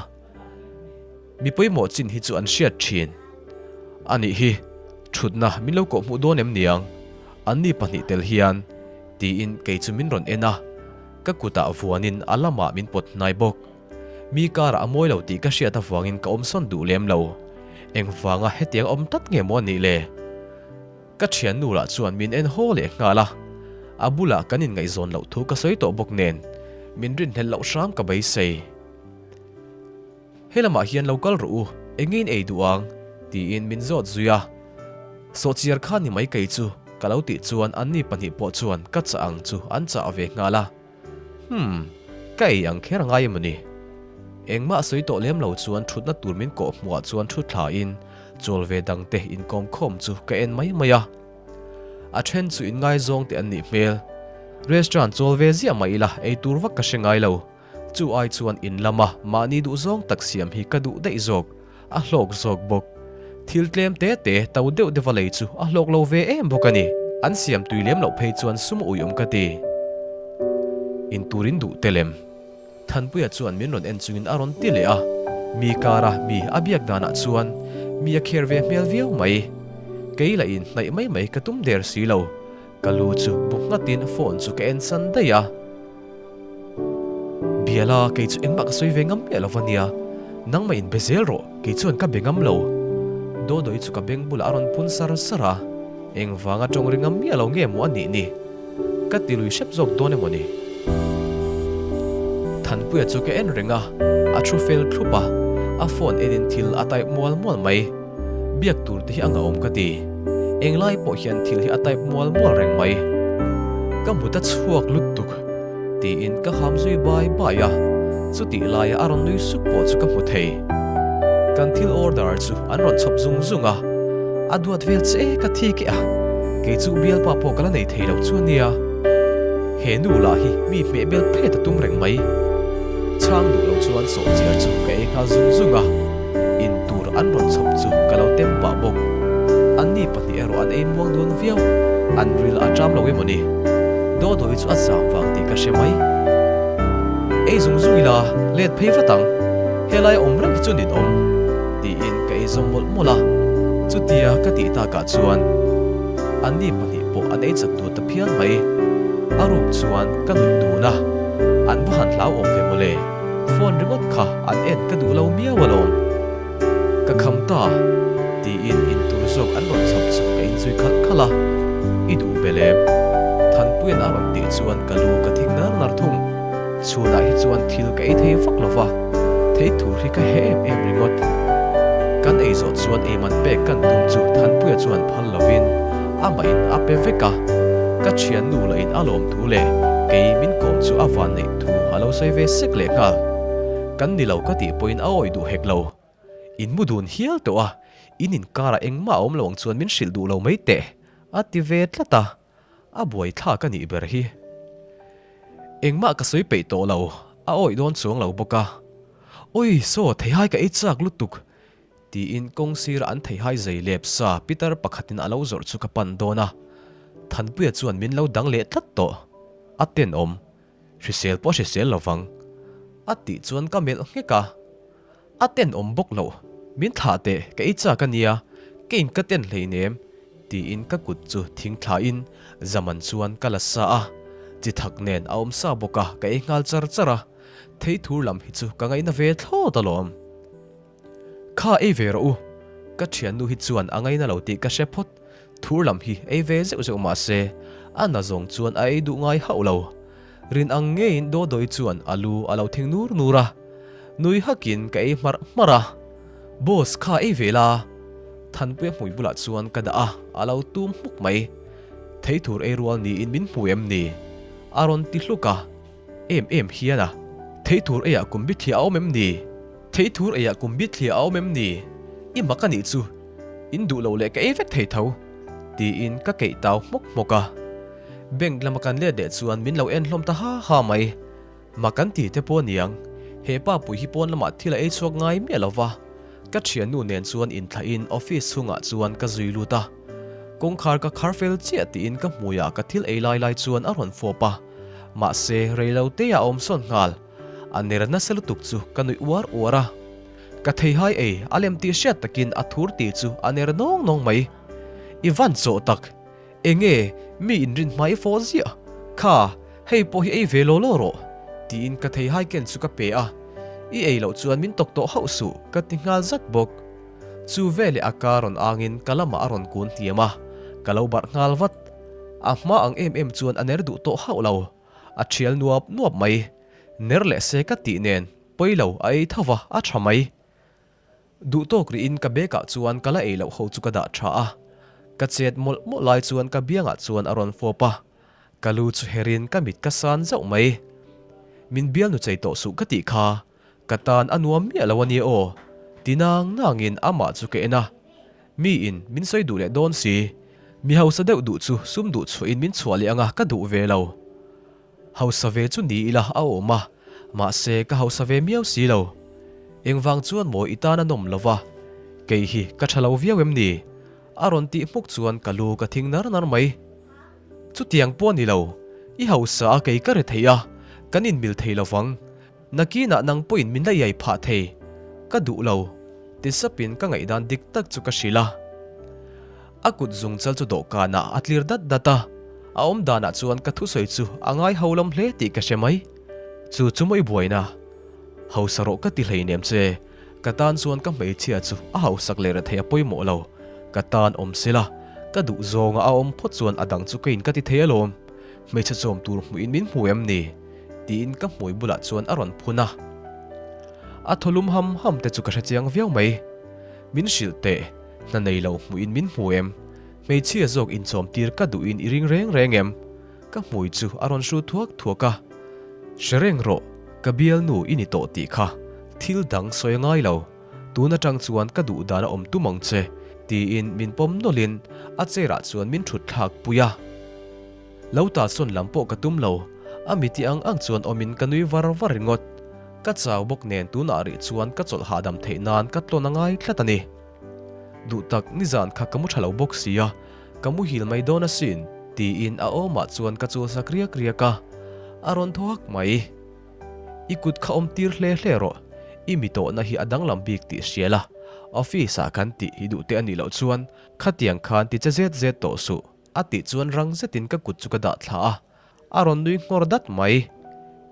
Mi pawimawh chin hi chu an hriat thin. A nih hi, thutna min lo kawhhmuh dawn em niang? Anni pahnih tel hian, tiin kei chu min rawn en a. Ka kutah vuanin a lamah min pawt hnai bawk. Mi karah a mawi lo tih ka hriat avangin ka awmsawn duh lem lo. Engvanga hetiang awm tlat nge maw a nih le? Ka thiannu lah chuan min en haw leh nghal a, a bulah kan inngaihzawn loh thu ka sawi tawh bawk nen min rinhlelh loh hram ka beisei. Helamah hian lo kal rawh u, enge in ei duh ang? tiin min zawt zui a. Sawhchiar kha ni mai kei chu ka lo tih chuan anni pahnih pawh chuan ka chah ang chu an chah ve nghal a. Humm, ka ei ang kher angai emaw ni? Engmah sawi tawh lem lo chuan thutna tur min kawh hmuhah chuan thu thlain chawl ve dangte inkawm khawm chu ka en mai mai a. A then chu inngaizawng te an nih hmel. Restaurant chawl ve ziah mah ila ei tur vak ka hre ngai lo. Chu ai chuan in lama mahni duhzawng tak siam hi ka duh daih zawk. A hlawk zawk bawk. Thil tlem te te to deuh deuha lei chu a hlawk lo ve em bawk a ni. An siam tui lem loh phei chuan sum ui awm ka ti. In turin duh te lem. Thanpuia chuan min rawn en chungin a rawn ti leh a. Mi kara mi a biak danah chuan mi a kher ve hmel viau mai. Kei lah in hnaih mai mai ka tum der si lo. Ka lu chu bu nghatin phone chu ka en san daih a. Biala, kei chu engmah ka sawi ve ngam miah lo va nia. Nangmah in be zel rawh, kei chuan ka be ngam lo. Dodoi chu ka beng bulah a rawn phun sar sar a, engvanga tawng ri ngam miah lo nge maw a nih ni? Ka ti lui hrep zawk dawn emaw ni? Thanpuia chu ka en reng a, a thu fel thlup a, a phone enin thil a type mual mual mai. Biak tur te hi a ngahawm ka ti. Englai pawh hian thil hi a type mual mual reng mai. Ka mut a chhuak lutuk tiin ka ham zui bai bai a, chutih laia a rawn nui suk pawh chu ka hmu thei. Kan thil order chu an rawn chhawp zung zung a, a duat vel che ka thi keh a, kei chu bialpa pawh ka la nei thei lo chu a nia. He nu lah hi mi hmeh bel phet a tum reng mai. Chhang duh lo chuan sawhchiar chu ka ei nghal zung zung a, in tur an rawn chhawp chu ka lo tem pah bawk. Anni pahnih erawh an ei muang dawn viau, an ril a ṭam lo emaw ni? Dawdawi chu a zam vang tih ka hre mai. Ei zung zung ila, let phei vat ang, helai awm reng hi chu nin awm, tiin ka ei zawm mawlh mawlh a. Chutia ka tih takah chuan anni pahnih pawh an ei chak duh ta phian mai. A ruk chuan ka nuih dun a, an va han hlauhawm ve mawle. Phone ringawt kha an en ka duh lo miau alawm. Ka kham ta, tiin intur zawk an rawn chhawp chu ka inzui khalh khalh a, I duh belh em? Thanpuia'n a rawn tih chuan ka lu ka thing nar nar thung. Chhunah hi chuan thil ka ei thei vak lo va, thei tur hi ka heh em em ringawt. Kan ei zawh chuan eiman pek kan tum chu Thanpuia chuan phal lovin amah in a pe vek a, ka thiannu lah in a lawm thu leh kei min kawm chu a van neih thu a lo sawi ve sek leh nghal. Kan ni lo ka tih pawhin a awih duh hek lo. In mu dun hial tawh a, in inkarah engmah a awm lo ang chuan min hrilh duh lo mai teh, a ti ve tlat a, a buaithlak a nih ber hi. Engmah ka sawi peih tawh lo, a awih dawn chuang lo bawk a. Awi, saw, theihai ka ei chak lutuk, Tiin kawng sira an theihai zei lep sa pitar pakhatin a lo zawrh chu ka pan dawn a, Thanpuia chuan min lo dang leh tlat tawh. A tenawm. Hrisel pawh a hrisel lo vang. A tih chuan ka melh nghek a. A tenawm bawk loh. Min thlah teh, ka ei chak a nia, ka in ka ten hleinem, tiin ka kut chu thing thlain zaman chuan ka la sa a. Chi thak nen a awm sa bawk a, ka ei nghal char char a. Theithur lam hi chu ka ngaihna ve thlawt alawm. Kha ei ve rawh u, ka thiannu hi chuan a ngaina lo tih ka hre phawt, thur lam hi ei ve zeuh zeuh mah se a na zawng chuan a ei duh ngai hauh lo. Rin ang ngeiin Dawdawi chuan a lu a lo thing nur nur a, nui hakin ka ei hmarh hmarh a, Boss kha ei ve la, Thanpuia hmui bulah chuan ka dah a, a lo tum hmuk mai. Thei thur ei rual niin min hmu em ni? A rawn ti hluk a. Em em hian a. Thei thur eiah kum bithliah a awm em ni? Thei thur eiah kum bithliah a awm em ni? I mak a nih chu. In duh loh leh ka ei vek thei tho. Tiin ka keih tau hmawk hmawk a. Bank lama kan let leh chuan min lo en hlawm ta ha ha mai. Mak an ti te pawh a niang. He pa pui hi pawn lamah thil a ei chhuak ngai miah lo va. Ka thiannu nen chuan inthlahin office chhungah chuan ka zui lut a. Kawngkhar ka khar fel chiah tiin ka hmuiah ka thil ei lai lai chuan a rawn fawp a. Mahse reilo te a awm sawn nghal. A ner nasa lutuk chu ka nuih uar uar a. Ka theihai ei a lem tih hriat takin a thur tih chu a ner nawng nawng mai. I van chawh tak. Enge mi inrin hma i fawh ziah? Kha, hei pawh hi ei ve law law rawh. Tiin ka theihai ken chu ka pe a. I ei loh chuan min tawk tawh hauh suh ka ti nghal zat bawk. Chu veleh a ka rawn angin ka lamah a rawn kun hniam a, ka lo barh nghal vat. A hma ang em em chuan a ner duh tawh hauh lo. A thial nuap nuap mai. Ner leh se ka tih nen pawi lo a ei tho va, a tha mai. Duh tawk rihin ka bag ah chuan ka la ei loh ho chu ka dah tha a. Ka chet mawlh mawlh lai chuan ka biangah chuan a rawn fawp a. Ka lu chu herin ka mit ka san zauh mai. Min bialnu chei tawh suh ka tih kha. Ka tan a nuam miah lo a nia aw, ti nang nangin amah chu ka en a. Miin min sawi duh leh dawn si. Mi hausa deuh duh chu sum duh chhuahin min chhuah leh anga ka duh ve lo. Hausa ve chu ni ila a awm a, mahse ka hausa ve miau si lo. Engvang chuan maw i tan a nawm lo va, kei hi ka tha lo viau em ni? A rawn tih hmuk chuan ka lu ka thing nar nar mai. Chutiang pawh a ni lo, i hausa a kei ka re thei a, kan inmil thei lo vang. Nakinah nang pawhin min la iai phah thei, ka duh lo, ti sapin ka ngaihdan dik tak chu ka hrilh a. A kut zung chal chu dawhkanah a tlir dat dat a, a awm danah chuan ka thusawi chu a ngai ho lam hle tih ka hre mai. Chu chu maw i buaina? Hausa rawh ka ti hleinem che, ka tan chuan ka hmeichhia chu a hausak leh rethei a pawimawh lo, ka tan awm sela, ka duh zawnga a awm phawt chuan a dang chu ka in ka ti thei alawm. Hmeichhe chawm tur hmuhin min hmu em ni? tiin ka hmui bulah chuan a rawn phun a. A thaw lum ham ham te chu ka hre chiang viau mai. Min hrilh teh, hna nei lo hmuhin min hmu em? Hmeichhia zawk inchawm tir ka duhin i ring reng reng em? Ka hmui chu a rawn hru thuak thuak a. Hre reng rawh, ka bialnu i ni tawh tih kha thil dang sawi a ngai lo. Tun atang chuan ka duh dan a awm tum ang che, tiin min pawm nawlhin a chair ah chuan min thut thlak pui a. Lo ta sawn lam pawh ka tum lo, a miti ang ang chuan awmin ka nui var var ringawt. Ka chau bawk nen tunah rih chuan ka chawlh hahdam theih nan ka tlawn a ngai tlat a ni. Duh tak, nizan kha ka mu tha lo bawk sia, ka muhil mai dawn asin, tiin a awmah chuan ka chul sak riak riak a, a rawn thaw hak mai. I kut kha awm tir hle hle rawh, i mi tawhna hi a danglam bik tih hria la, office ah kan tih i duh te a nih loh chuan khatiang khan ti che zet zet tawh suh, a tih chuan rang zetin ka kut chu ka dah thla a, a rawn nui nghawr dat mai.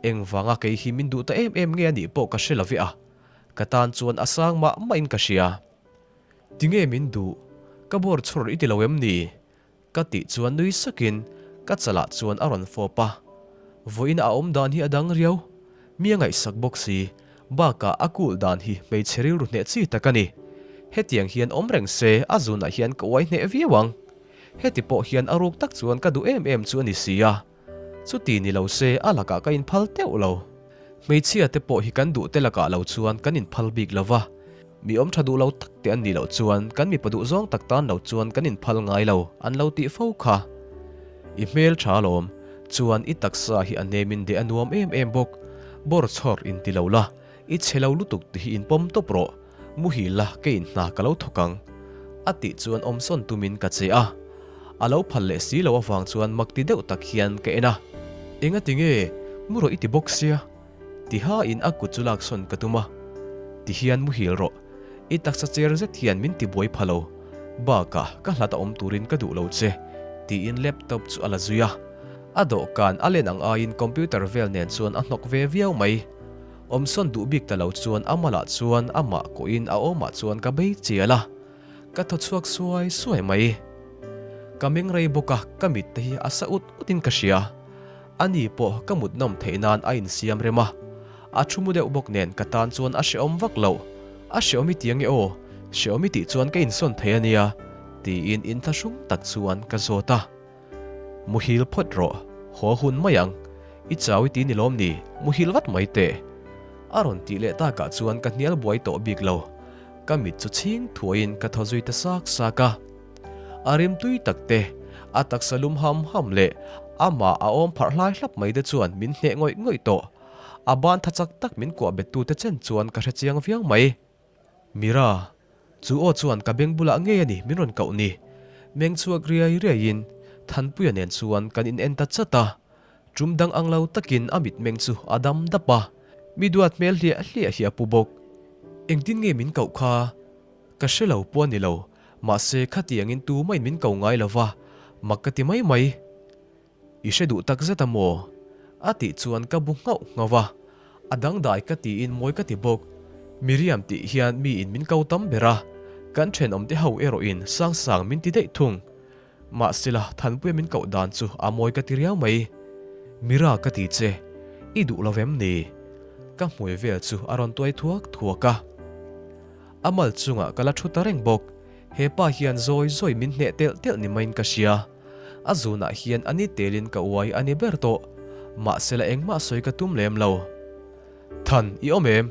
Engvanga kei hi min duh ta em em nge a nih pawh ka hre lo ve a, ka tan chuan a sang mah mahin ka hria. Tinge min duh? Ka bawr chhawr i ti lo em ni? Ka tih chuan nui sakin ka chalah chuan a rawn fawp a. Vawiin a awm dan hi a dang riau. Mi a ngaihsak bawk si. Bakah a kulh dan hi hmeichhe rilru hneh chi tak a ni. Hetiang hian awm reng se a zunah hian ka uai hneh viau ang. Heti pawh hian a ruk tak chuan ka duh em em chu a ni si a. Chuti ni lo se a lakah ka inphal teuh lo. Hmeichhia te pawh hi kan duh te lakah lo chuan kan inphal bik lo va, mi awm tha duh lo tak te an nih loh chuan kan mipa duh zawng tak tan lo chuan kan inphal ngai lo an lo tih fo kha. I hmel tha alawm, chuan i taksa hi a nemin deh a nuam em em bawk. Bawr chhawr inti lo la, i chhe lo lutuk ti hi inpawm tawp rawh. Muhil la ka in hna ka lo thawk ang a tih chuan awmsawn tumin ka che a, a lo phal leh si lo avang chuan mak ti deuh tak hian ka en a. Enga ti nge mu rawh i ti bawk sia? Tiha in a kut chu laksawn ka tum a, ti hian muhil rawh, i taksa cher zet hian min ti buai pha lo, bakah ka hlat a awm turin ka duh lo che tiin laptop chu a la zui a, a dawhkan a len ang aiin computer vel nen chuan a hnawk ve viau mai. Awmsawn duh bik ta lo chuan a malah chuan amah kawhin a awmah chuan ka bei chial a, ka thaw chhuak suai suai mai. Ka meng rei bawk a, ka mit te hi a sa ut utin ka hria. Ani pawh ka mut nawm theih nan a insiam rem a, a thu mu deuh bawk nen ka tan chuan a hrehawm vak lo. A hrehawm i ti ange aw, hrehawm i tih chuan ka insawn thei a nia, tiin inthlahrung tak chuan ka zawt a. Muhil phawt rawh, haw hun mai ang. I chau i ti ni lawm ni, muhil vat mai teh. A rawn tih leh takah chuan ka hnial buai tawh bik lo. Ka mit chu chhing thuaiin ka thaw zui ta sak sak a. A rim tui tak te, a taksa lum ham ham leh amah a awm pharh hlai hlap mai te chuan min hneh ngawih ngawih tawh. A ban tha chak tak min kuah bettute chen chuan ka hre chiang viau mai. Mira, chu aw chuan ka beng bulah ngei a ni min rawn koh ni. Meng chhuak riai riaiin Thanpuia nen chuan kan in en ta chat a. Tum dang ang lo takin a mitmeng chu a dam dap a, mi duat hmel hliah hliah hi a pu bawk. Engtin nge min koh kha? Ka hre lo pawh a ni lo, mahse khatiangin tumahin min ko ngai lo va, mak ka ti mai mai. I hre duh tak zet a maw? A tih chuan ka bu nghauh nghauh a, a dangdai ka tiin mawi ka ti bawk. Miriam tih hian miin min ko tam ber a, kan thenawmte ho erawhin Sangsang min ti daih thung. Mahsela Thanpuia min koh dan chu a mawi ka ti riau mai. Mira ka ti che, i duh lo vem ni? Ka hmui vel chu a rawn tuai thuak thuak a. A mal chungah ka la thu ta reng bawk. He pa hian zawi zawi min hneh telh telh ni maiin ka hria. A zunah hian a ni telin ka uai a ni ber tawh. Mahsela engmah sawi ka tum lem lo. Than, i awm em?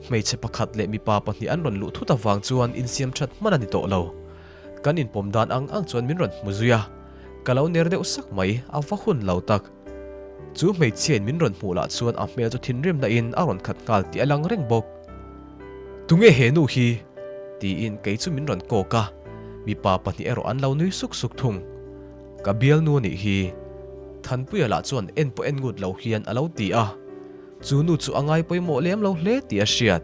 Hmeichhe pakhat leh mipa pahnih an rawn luh thut avang chuan insiam that hman a ni tawh lo. Kan inpawm dan ang ang chuan min rawn hmu zui a. Ka lo ner deuh sak mai, a va hun lo tak. Chu hmeichhiain min rawn hmuh lah chuan a hmel chu thinrimna in a rawn khat nghal tih a lang reng bawk. Tunge he nu hi? tiin kei chu min rawn kawk a, mipa pahnih erawh an lo nui suk suk thung. Ka bialnu a nih hi. Thanpuia lah chuan en pawh en ngut lo hian a lo ti a, chu nu chu a ngai pawimawh lem lo hle tih a hriat.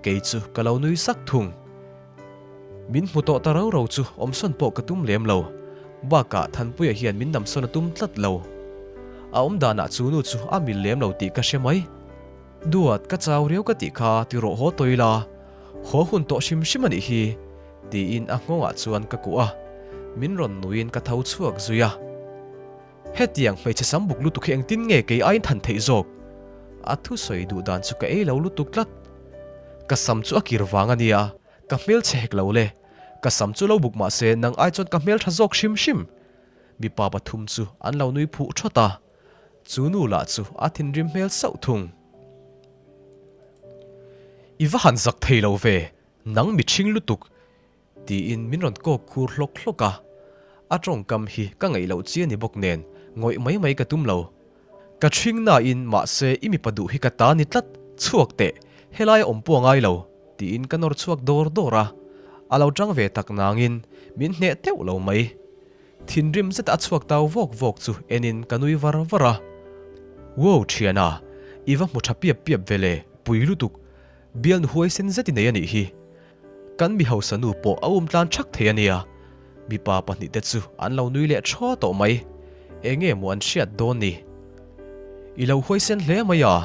Kei chu ka lo nui sak thung. Min hmu tawh ta rau rau chu awmsawn pawh ka tum lem lo. Bakah Thanpuia hian min namsawn a tum tlat lo. A awm danah chu nu chu a mil lem lo tih ka hre mai. Duat, ka chau riau ka tih kha ti rawh haw tawi la, haw hun tawh hrim hrim a nih hi, tiin a nghawngah chuan ka kuh a, min rawn nuiin ka tho chhuak zui a. Hetiang hmeichhe sam buk lutuk hi engtin nge kei aiin than theih zawk? A thusawi duh dan chu ka ei lo lutuk tlat. Ka sam chu a kir vang a nia, ka hmelchhe hek lo le. Ka sam chu lo buk mah se nang ai chuan ka hmeltha zawk hrim hrim. Mipa pathum chu an lo nui phuh thawt a, chu nu lah chu a thinrim hmel sauh thung. I va han zak thei lo ve, nang mi ṭhing lutuk! Tiin min rawn kawk khur hlawk hlawk a. A tawngkam hi ka ngaih loh chi a ni bawk nen ngawih mai mai ka tum lo. Ka ṭhing nain mahse i mipa duh hi ka ta ni tlat, chhuak teh, helai a awm pawh a ngai lo, tiin ka nawr chhuak dawr dawr a. A lo ṭang ve tak nangin min hneh teuh lo mai. Thinrim zet a chhuak tau vawk vawk chu enin ka nui var var a. Wow ṭhiana, i va hmu ṭha piap piap ve le, pui lutuk. Bialnu huaisen zet i nei a nih hi. Kan mi hausa nu pawh a um tlan ṭhak thei a nia. Mipa pahnihte chu an lo nui leh ṭhaw tawh mai. Enge maw an hriat dawn ni? I lo huaisen hle mai a,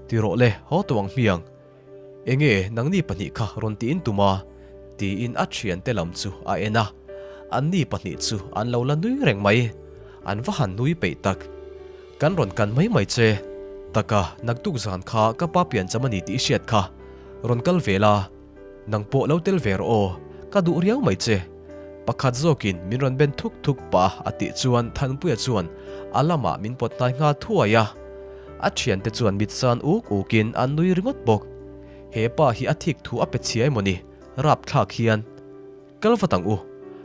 ti rawh le, haw tawh ang hmiang. Enge nangni pahnih kha rawn tiin tum a? tiin a thiante lam chu a en a. Anni pahnih chu an lo la nui reng mai. An va han nui peih tak. Kan rawn kan mai mai che. Taka, naktuk zan kha ka pa piancham a ni tih i hriat kha. Rawn kal ve la. Nang pawh lo tel ve rawh aw, ka duh riau mai che. Pakhat zawkin min rawn ben thuk thuk pah a tih chuan Thanpuia chuan a lamah min pawt hnai nghal thuai a. A thiante chuan mit san uk ukin an nui ringawt bawk. He pa hi a thik thu a pe chhia emaw ni, rapthlak hian. Kal vat ang u,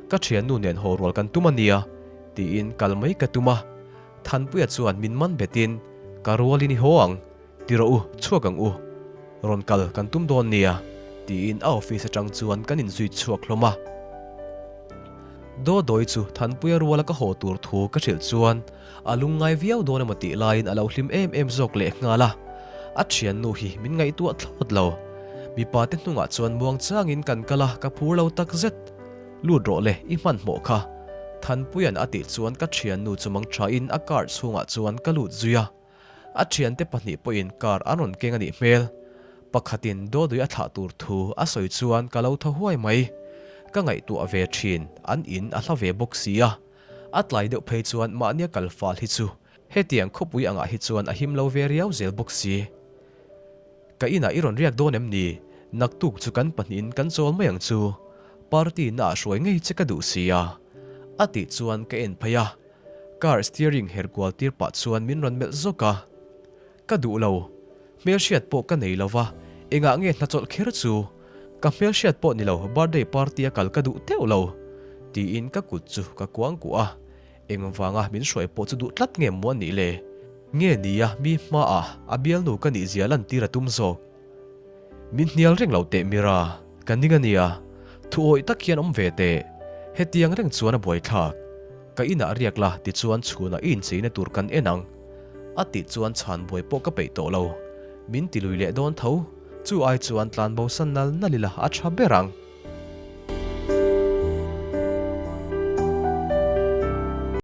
ka thiannu nen haw rual kan tum a nia, tiin kal mai ka tum a. Thanpuia chuan min man betin, Ka rualin i haw ang. Ti rawh u, chhuak ang u. Rawn kal kan tum dawn nia, tiin a office atang chuan kan inzui chhuak hlawm a. Dawdawi chu Thanpuia ruala ka haw tur thu ka hrilh chuan a lungngai viau dawn emaw tih laiin a lo hlim em em zawk leh nghal a. A thiannu hi min ngaihtuah thlawt lo. Mipa te hnungah chuan muangchangin kan kal a, ka phur lo takzet. Lut rawh le, i hmanhmawh kha. Thanpuia'n a tih chuan ka thiannu chu mangthain a car chhungah chuan ka lut zui a. A thiante pahnih pawhin car an rawn keng a nih hmel. Pakhatin Dawdui a thlah tur thu a sawi chuan ka lo thaw huai mai. Ka ngaihtuah ve thin, an in a hla ve bawk si a. A tlai deuh phei chuan mahnia kal fal hi chu hetiang khawpui angah hi chuan a him lo ve riau zel bawk si. Ka inah i rawn riak dawn em ni? Naktuk chu kan pahnihin kan chawl mai ang chu. Party naah hruai ngei che ka duh si a. A tih chuan ka en phei a. Car steering her kual tir pah chuan min rawn melh zawk a. Ka duh lo. Hmelhriat pawh ka nei lo va, engah nge hna chawlh kher chu? Ka hmelhriat pawh ni lo birthday party a kal ka duh teuh lo. Tiin ka kut chu ka kuang kuah a. Engvanga min hruai pawh chu duh tlat nge maw a nih le? Nge nia mi hmaah a bialnu ka nihzia lantir a tum zawk? Min hnial reng lo teh Mira, ka ning a nia, thu awih tak hian awm ve teh. Hetiang reng chuan a buaithlak. Ka inah riak la tichuan chhunah i incheina tur kan en ang. A tih chuan chhan buai pawh ka peih tawh lo. Min ti lui leh dawn tho, chu ai chuan tlan bo san nal nal ila a tha ber ang.